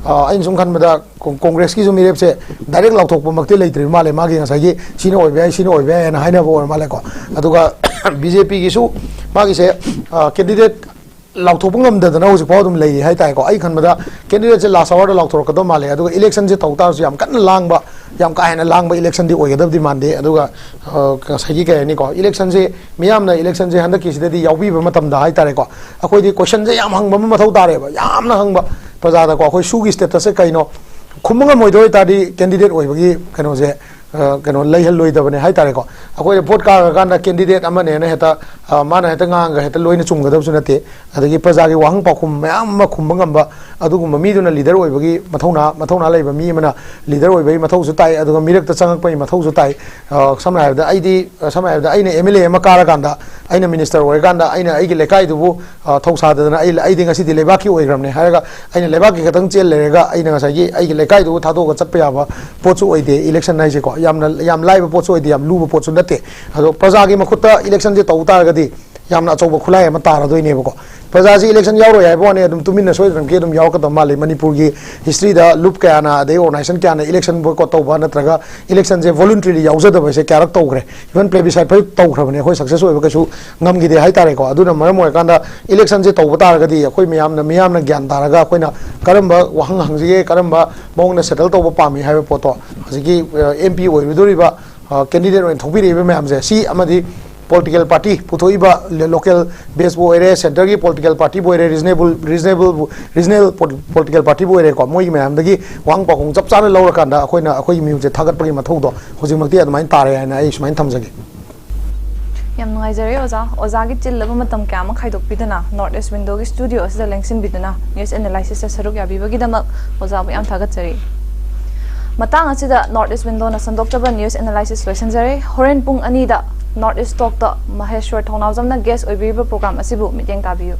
ꯑ, ꯑꯩꯅ ꯁꯨꯝ ꯈꯟꯕꯗ, ꯀꯣ- ꯀꯣꯡꯒ꯭ꯔꯦꯁꯀꯤꯁꯨ ꯃꯤꯔꯦꯞꯁꯦ ꯗꯥꯏꯔꯦꯛ ꯂꯥꯎꯊꯣꯛꯄꯃꯛꯇꯤ ꯂꯩꯇ꯭ꯔꯤꯕ ꯃꯥꯜꯂꯦ꯫ ꯃꯥꯒꯤ ꯉꯁꯥꯏꯒꯤ ꯁꯤꯅ ꯑꯣꯏꯕ ꯌꯥꯏ, ꯁꯤꯅ ꯑꯣꯏꯕ ꯌꯥꯏ ꯍꯥꯏꯅ ꯍꯥꯏꯅꯕ ꯑꯣꯏꯔ ꯃꯥꯜꯂꯦꯀꯣ꯫ ꯑꯗꯨꯒ ꯕꯤ ꯖꯦ ꯄꯤꯒꯤꯁꯨ ꯃꯥꯒꯤꯁꯦ, ꯑ, ꯀꯦꯟꯗꯤꯗꯦꯠ ꯂꯥꯎꯊꯣꯛꯄ ꯉꯝꯗꯗꯅ ꯍꯧꯖꯤꯛꯐꯥꯎ ꯑꯗꯨꯝ ꯂꯩꯔꯤ ꯍꯥꯏꯇꯥꯔꯦꯀꯣ꯫ ꯑꯩ ꯈꯟꯕꯗ ꯀꯦꯟꯗꯤꯗꯦꯠꯁꯦ ꯂꯥꯁ ꯑꯋꯥꯔꯗ ꯂꯥꯎꯊꯣꯔꯛꯀꯗꯧ ꯃꯥꯜꯂꯦ꯫ ꯑꯗꯨꯒ ꯏꯂꯦꯛꯁꯟꯁꯦ ꯇꯧ ꯇꯥꯔꯁꯨ ꯌꯥꯝ ꯀꯟꯅ ꯂꯥꯡꯕ, ꯌꯥꯝ ꯀꯥ ꯍꯦꯟꯅ ꯂꯥꯡꯕ ꯏꯂꯦꯛꯁꯟꯗꯤ ꯑꯣꯏꯒꯗꯕꯗꯤ ꯃꯥꯟꯗꯦ꯫ ꯑꯗꯨꯒ, ꯑ, ꯉꯁꯥꯏꯒꯤ ꯀꯩ ꯍꯥꯏꯅꯤꯀꯣ, ꯏꯂꯦꯛꯁꯟꯁꯦ, ꯃꯤꯌꯥꯝꯅ ꯏꯂꯦꯛꯁꯟꯁꯦ ꯍꯟꯗꯛꯀꯤꯁꯤꯗꯗꯤ ꯌꯥꯎꯕꯤꯕ ꯃꯇꯝꯗ ꯍꯥꯏꯇꯥꯔꯦꯀꯣ, ꯑꯩꯈꯣꯏꯗꯤ ꯀꯣꯏꯁꯟꯁꯦ ꯌꯥꯝ ꯍꯪꯕ ꯑꯃ ꯃꯊꯧ ꯇꯥꯔꯦꯕ, ꯌꯥꯝꯅ ꯍꯪꯕ ꯄ꯭ꯔꯖꯥꯗꯀꯣ꯫ ꯑꯩꯈꯣꯏ ꯁꯨꯒꯤ ꯁ꯭ꯇꯦꯇꯁꯁꯦ ꯀꯩꯅꯣ ꯈꯨꯝꯕ ꯉꯝꯃꯣꯏꯗꯣꯏ ꯑꯣꯏꯇꯥꯔꯗꯤ ꯀꯦꯟꯗꯤꯗꯦꯠ ꯑꯣꯏꯕꯒꯤ ꯀꯩꯅꯣꯁꯦ, ꯑ, ꯀꯩꯅꯣ ꯂꯩꯍꯜꯂꯣꯏꯗꯕꯅꯦ ꯍꯥꯏꯇꯥꯔꯦꯀꯣ꯫ ꯑꯩꯈꯣꯏꯅ ꯚꯣꯠ ꯀꯥꯔꯀꯥꯟꯗ ꯀꯦꯟꯗꯤꯗꯦꯠ ꯑꯃꯅꯦꯅ ꯍꯦꯛꯇ, ꯑ, ꯃꯥꯅ ꯍꯦꯛꯇ ꯉꯥꯡꯉꯒ ꯍꯦꯛꯇ ꯂꯣꯏꯅ ꯆꯨꯝꯒꯗꯕꯁꯨ ꯅꯠꯇꯦ꯫ ꯑꯗꯒꯤ ꯄ꯭ꯔꯖꯥꯒꯤ ꯋꯥꯍꯪ ꯄꯥꯎꯈꯨꯝ ꯃꯌꯥꯝ ꯑꯃ ꯈꯨꯝꯕ ꯉꯝꯕ ꯑꯗꯨꯒꯨꯝꯕ ꯃꯤꯗꯨꯅ ꯂꯤꯗꯔ ꯑꯣꯏꯕꯒꯤ ꯃꯊꯧꯅꯥ, ꯃꯊꯧꯅꯥ ꯂꯩꯕ ꯃꯤ ꯑꯃꯅ ꯂꯤꯗꯔ ꯑꯣꯏꯕꯒꯤ ꯃꯊꯧꯁꯨ ꯇꯥꯏ, ꯑꯗꯨꯒ ꯃꯤꯔꯛꯇ ꯆꯪꯉꯛꯄꯒꯤ ꯃꯊꯧꯁꯨ ꯇꯥꯏ꯫ ꯑ, ꯁꯝꯅ ꯍꯥꯏꯔꯕꯗ ꯑꯩꯗꯤ, ꯑ, ꯁꯝꯅ ꯍꯥꯏꯔꯕꯗ ꯑꯩꯅ ꯑꯦꯝ ꯑꯦꯜ ꯑꯦ ꯑꯃ ꯀꯥꯔꯀꯥꯟꯗ, ꯑꯩꯅ ꯃꯤꯅꯤꯁꯇꯔ ꯑꯣꯏꯔꯀꯥꯟꯗ, ꯑꯩꯅ ꯑꯩꯒꯤ ꯂꯩꯀꯥꯏꯗꯨꯕꯨ, ꯑ, ꯊꯧꯁꯥꯗꯗꯅ ꯑꯩ, ꯑꯩꯗꯤ ꯉꯁꯤꯗꯤ ꯂꯩꯕꯥꯛꯀꯤ ꯑꯣꯏꯈ꯭ꯔꯕꯅꯦ ꯍꯥꯏꯔꯒ ꯑꯩꯅ ꯂꯩꯕꯥꯛꯀꯤ ꯈꯛꯇꯪ ꯆꯦꯜ ꯂꯩꯔꯒ ꯑꯩꯅ ꯉꯁꯥꯏꯒꯤ ꯑꯩꯒꯤ ꯂꯩꯀꯥꯏꯗꯨꯕꯨ ꯊꯥꯗꯣꯛꯑꯒ ꯆꯠꯄ ꯌꯥꯕ ꯄꯣꯠꯁꯨ ꯑꯣꯏꯗꯦ꯫ ꯏꯂꯦꯛꯁꯟ ꯍꯥꯏꯁꯦꯀꯣ, ꯌꯥꯝꯅ, ꯌꯥꯝ ꯂꯥꯏꯕ ꯄꯣꯠꯁꯨ ꯑꯣꯏꯗꯦ, ꯌꯥꯝ ꯂꯨꯕ ꯄꯣꯠꯁꯨ ꯅꯠꯇꯦ꯫ ꯑꯗꯣ ꯄ꯭ꯔꯖꯥꯒꯤ ꯃꯈꯨꯠꯇ ꯏꯂꯦꯛꯁꯟꯁꯦ ꯇꯧ ꯇꯥꯔꯒꯗꯤ ꯌꯥꯝꯅ ꯑꯆꯧꯕ ꯈꯨꯠꯂꯥꯏ ꯑꯃ ꯇꯥꯔꯗꯣꯏꯅꯦꯕꯀꯣ꯫ ꯄ꯭ꯔꯖꯥꯁꯤ ꯏꯂꯦꯛꯁꯟ ꯌꯥꯎꯔꯣꯏ ꯍꯥꯏꯕ ꯋꯥꯅꯤ, ꯑꯗꯨꯝ ꯇꯨꯃꯤꯟꯅ ꯁꯣꯏꯗꯅꯃꯛꯀꯤ ꯑꯗꯨꯝ ꯌꯥꯎꯔꯛꯀꯗꯕ ꯃꯥꯜꯂꯤ꯫ ꯃꯅꯤꯄꯨꯔꯒꯤ ꯍꯤꯁꯇ꯭ꯔꯤꯗ ꯂꯨꯞ ꯀꯌꯥꯅ, ꯑꯗꯩ ꯑꯣꯔꯒꯅꯥꯏꯖꯦꯁꯟ ꯀꯌꯥꯅ ꯏꯂꯦꯛꯁꯟ ꯕꯣꯏꯀꯣꯠ ꯇꯧꯕ ꯅꯠꯇ꯭ꯔꯒ ꯏꯂꯦꯛꯁꯟꯁꯦ ꯚꯣꯂꯨꯟꯇꯔꯤꯂꯤ ꯌꯥꯎꯖꯗꯕꯁꯦ ꯀꯌꯥꯔꯛ ꯇꯧꯈ꯭ꯔꯦ꯫ ꯏꯚꯟ ꯄ꯭ꯂꯦꯕꯤꯁꯥꯏꯠ ꯐꯥꯎ ꯇꯧꯈ꯭ꯔꯕꯅꯦ, ꯑꯩꯈꯣꯏ ꯁꯛꯁꯦꯁ ꯑꯣꯏꯕ ꯀꯩꯁꯨ ꯉꯝꯈꯤꯗꯦ ꯍꯥꯏꯇꯥꯔꯦꯀꯣ꯫ ꯑꯗꯨꯅ ꯃꯔꯝ ꯑꯣꯏꯔꯀꯥꯟꯗ ꯏꯂꯦꯛꯁꯟꯁꯦ ꯇꯧꯕ ꯇꯥꯔꯒꯗꯤ ꯑꯩꯈꯣꯏ ꯃꯌꯥꯝꯅ, ꯃꯤꯌꯥꯝꯅ ꯒ꯭ꯌꯥꯟ ꯇꯥꯔꯒ ꯑꯩꯈꯣꯏꯅ ꯀꯔꯝꯕ ꯋꯥꯍꯪ ꯍꯪꯁꯤꯒꯦ, ꯀꯔꯝꯕ ꯃꯑꯣꯡꯗ ꯁꯦꯇꯜ ꯇꯧꯕ ꯄꯥꯝꯃꯤ ꯍꯥꯏꯕ ꯄꯣꯠꯇꯣ ꯍꯧꯖꯤꯛꯀꯤ ꯑꯦꯝ ꯄꯤ ꯑꯣꯏꯔꯨꯗꯣꯔꯤꯕ ꯀꯦꯟꯗꯤꯗꯦꯠ ꯑꯣꯏꯅ ꯊꯣꯛꯄꯤꯔꯛꯏꯕ ꯃꯌꯥꯝꯁꯦ, ꯁꯤ ꯑꯃꯗꯤ ꯄꯣꯂꯤꯇꯤꯀꯦꯜ ꯄꯥꯔꯇꯤ ꯄꯨꯊꯣꯛꯏꯕ ꯂꯣꯀꯦꯜ ꯕꯦꯁꯄꯨ ꯑꯣꯏꯔꯦ, ꯁꯦꯟꯇꯔꯒꯤ ꯄꯣꯂꯤꯇꯤꯀꯦꯜ ꯄꯥꯔꯇꯤꯕꯨ ꯑꯣꯏꯔꯦ, ꯔꯤꯖꯅꯦꯕꯜ ꯔꯤꯖꯅꯦꯕꯜ ꯔꯤꯖꯅꯦꯜ ꯄꯣꯂꯤꯇꯤꯀꯦꯜ ꯄꯥꯔꯇꯤꯕꯨ ꯑꯣꯏꯔꯦꯀꯣ, ꯃꯣꯏꯒꯤ ꯃꯌꯥꯝꯗꯒꯤ ꯋꯥꯍꯪ ꯄꯥꯎꯈꯨꯝ ꯆꯞ ꯆꯥꯅ ꯂꯧꯔꯀꯥꯟꯗ ꯑꯩꯈꯣꯏꯅ ꯑꯩꯈꯣꯏꯒꯤ ꯃꯤꯍꯨꯠꯁꯦ ꯊꯥꯒꯠꯄꯒꯤ ꯃꯊꯧꯗꯣ ꯍꯧꯖꯤꯛꯃꯛꯇꯤ ꯑꯗꯨꯃꯥꯏꯅ ꯇꯥꯔꯦ ꯍꯥꯏꯅ ꯑꯩ ꯁꯨꯃꯥꯏꯅ ꯊꯝꯖꯒꯦ꯫ ꯌꯥꯝ ꯅꯨꯡꯉꯥꯏꯖꯔꯦ ꯑꯣꯖꯥ꯫ ꯑꯣꯖꯥꯒꯤ ꯆꯤꯜꯂꯕ ꯃꯇꯝ ꯀꯌꯥ ꯑꯃ ꯈꯥꯏꯗꯣꯛꯄꯤꯗꯨꯅ ꯅꯣꯔꯠ ꯏꯁ ꯋꯤꯟꯗꯣꯒꯤ ꯁ꯭ꯇꯨꯗꯤꯑꯣ ꯑꯁꯤꯗ ꯂꯦꯡꯁꯤꯟꯕꯤꯗꯨꯅ ꯅ꯭ꯌꯨꯁ ꯑꯦꯅꯥꯂꯥꯏꯁꯤꯁꯇ ꯁꯔꯨꯛ ꯌꯥꯕꯤꯕꯒꯤꯗꯃꯛ ꯑꯣꯖꯥꯕꯨ ꯌꯥꯝ ꯊꯥꯒꯠꯆꯔꯤ꯫ ꯃꯇꯥꯡ ꯑꯁꯤꯗ ꯅꯣꯔꯠ ꯏꯁ ꯋꯤꯟꯗꯣꯅ ꯁꯟꯗꯣꯛꯆꯕ ꯅ꯭ꯌꯨꯁ ꯑꯦꯅꯥꯂꯥꯏꯁꯤꯁ ꯂꯣꯏꯁꯤꯟꯖꯔꯦ꯫ ꯍꯣꯔꯦꯟ ꯄꯨꯡ ꯑꯅꯤꯗ ꯅꯣꯔꯠ ꯏꯁ ꯇꯣꯛꯇ ꯃꯍꯦꯁ꯭ꯋꯔ ꯊꯧꯅꯥꯎꯖꯝꯅ ꯒꯦꯁ ꯑꯣꯏꯕꯤꯔꯤꯕ ꯄ꯭ꯔꯣꯒ꯭ꯔꯥꯝ ꯑꯁꯤꯕꯨ ꯃꯤꯠꯌꯦꯡ ꯇꯥꯕꯤꯌꯨ꯫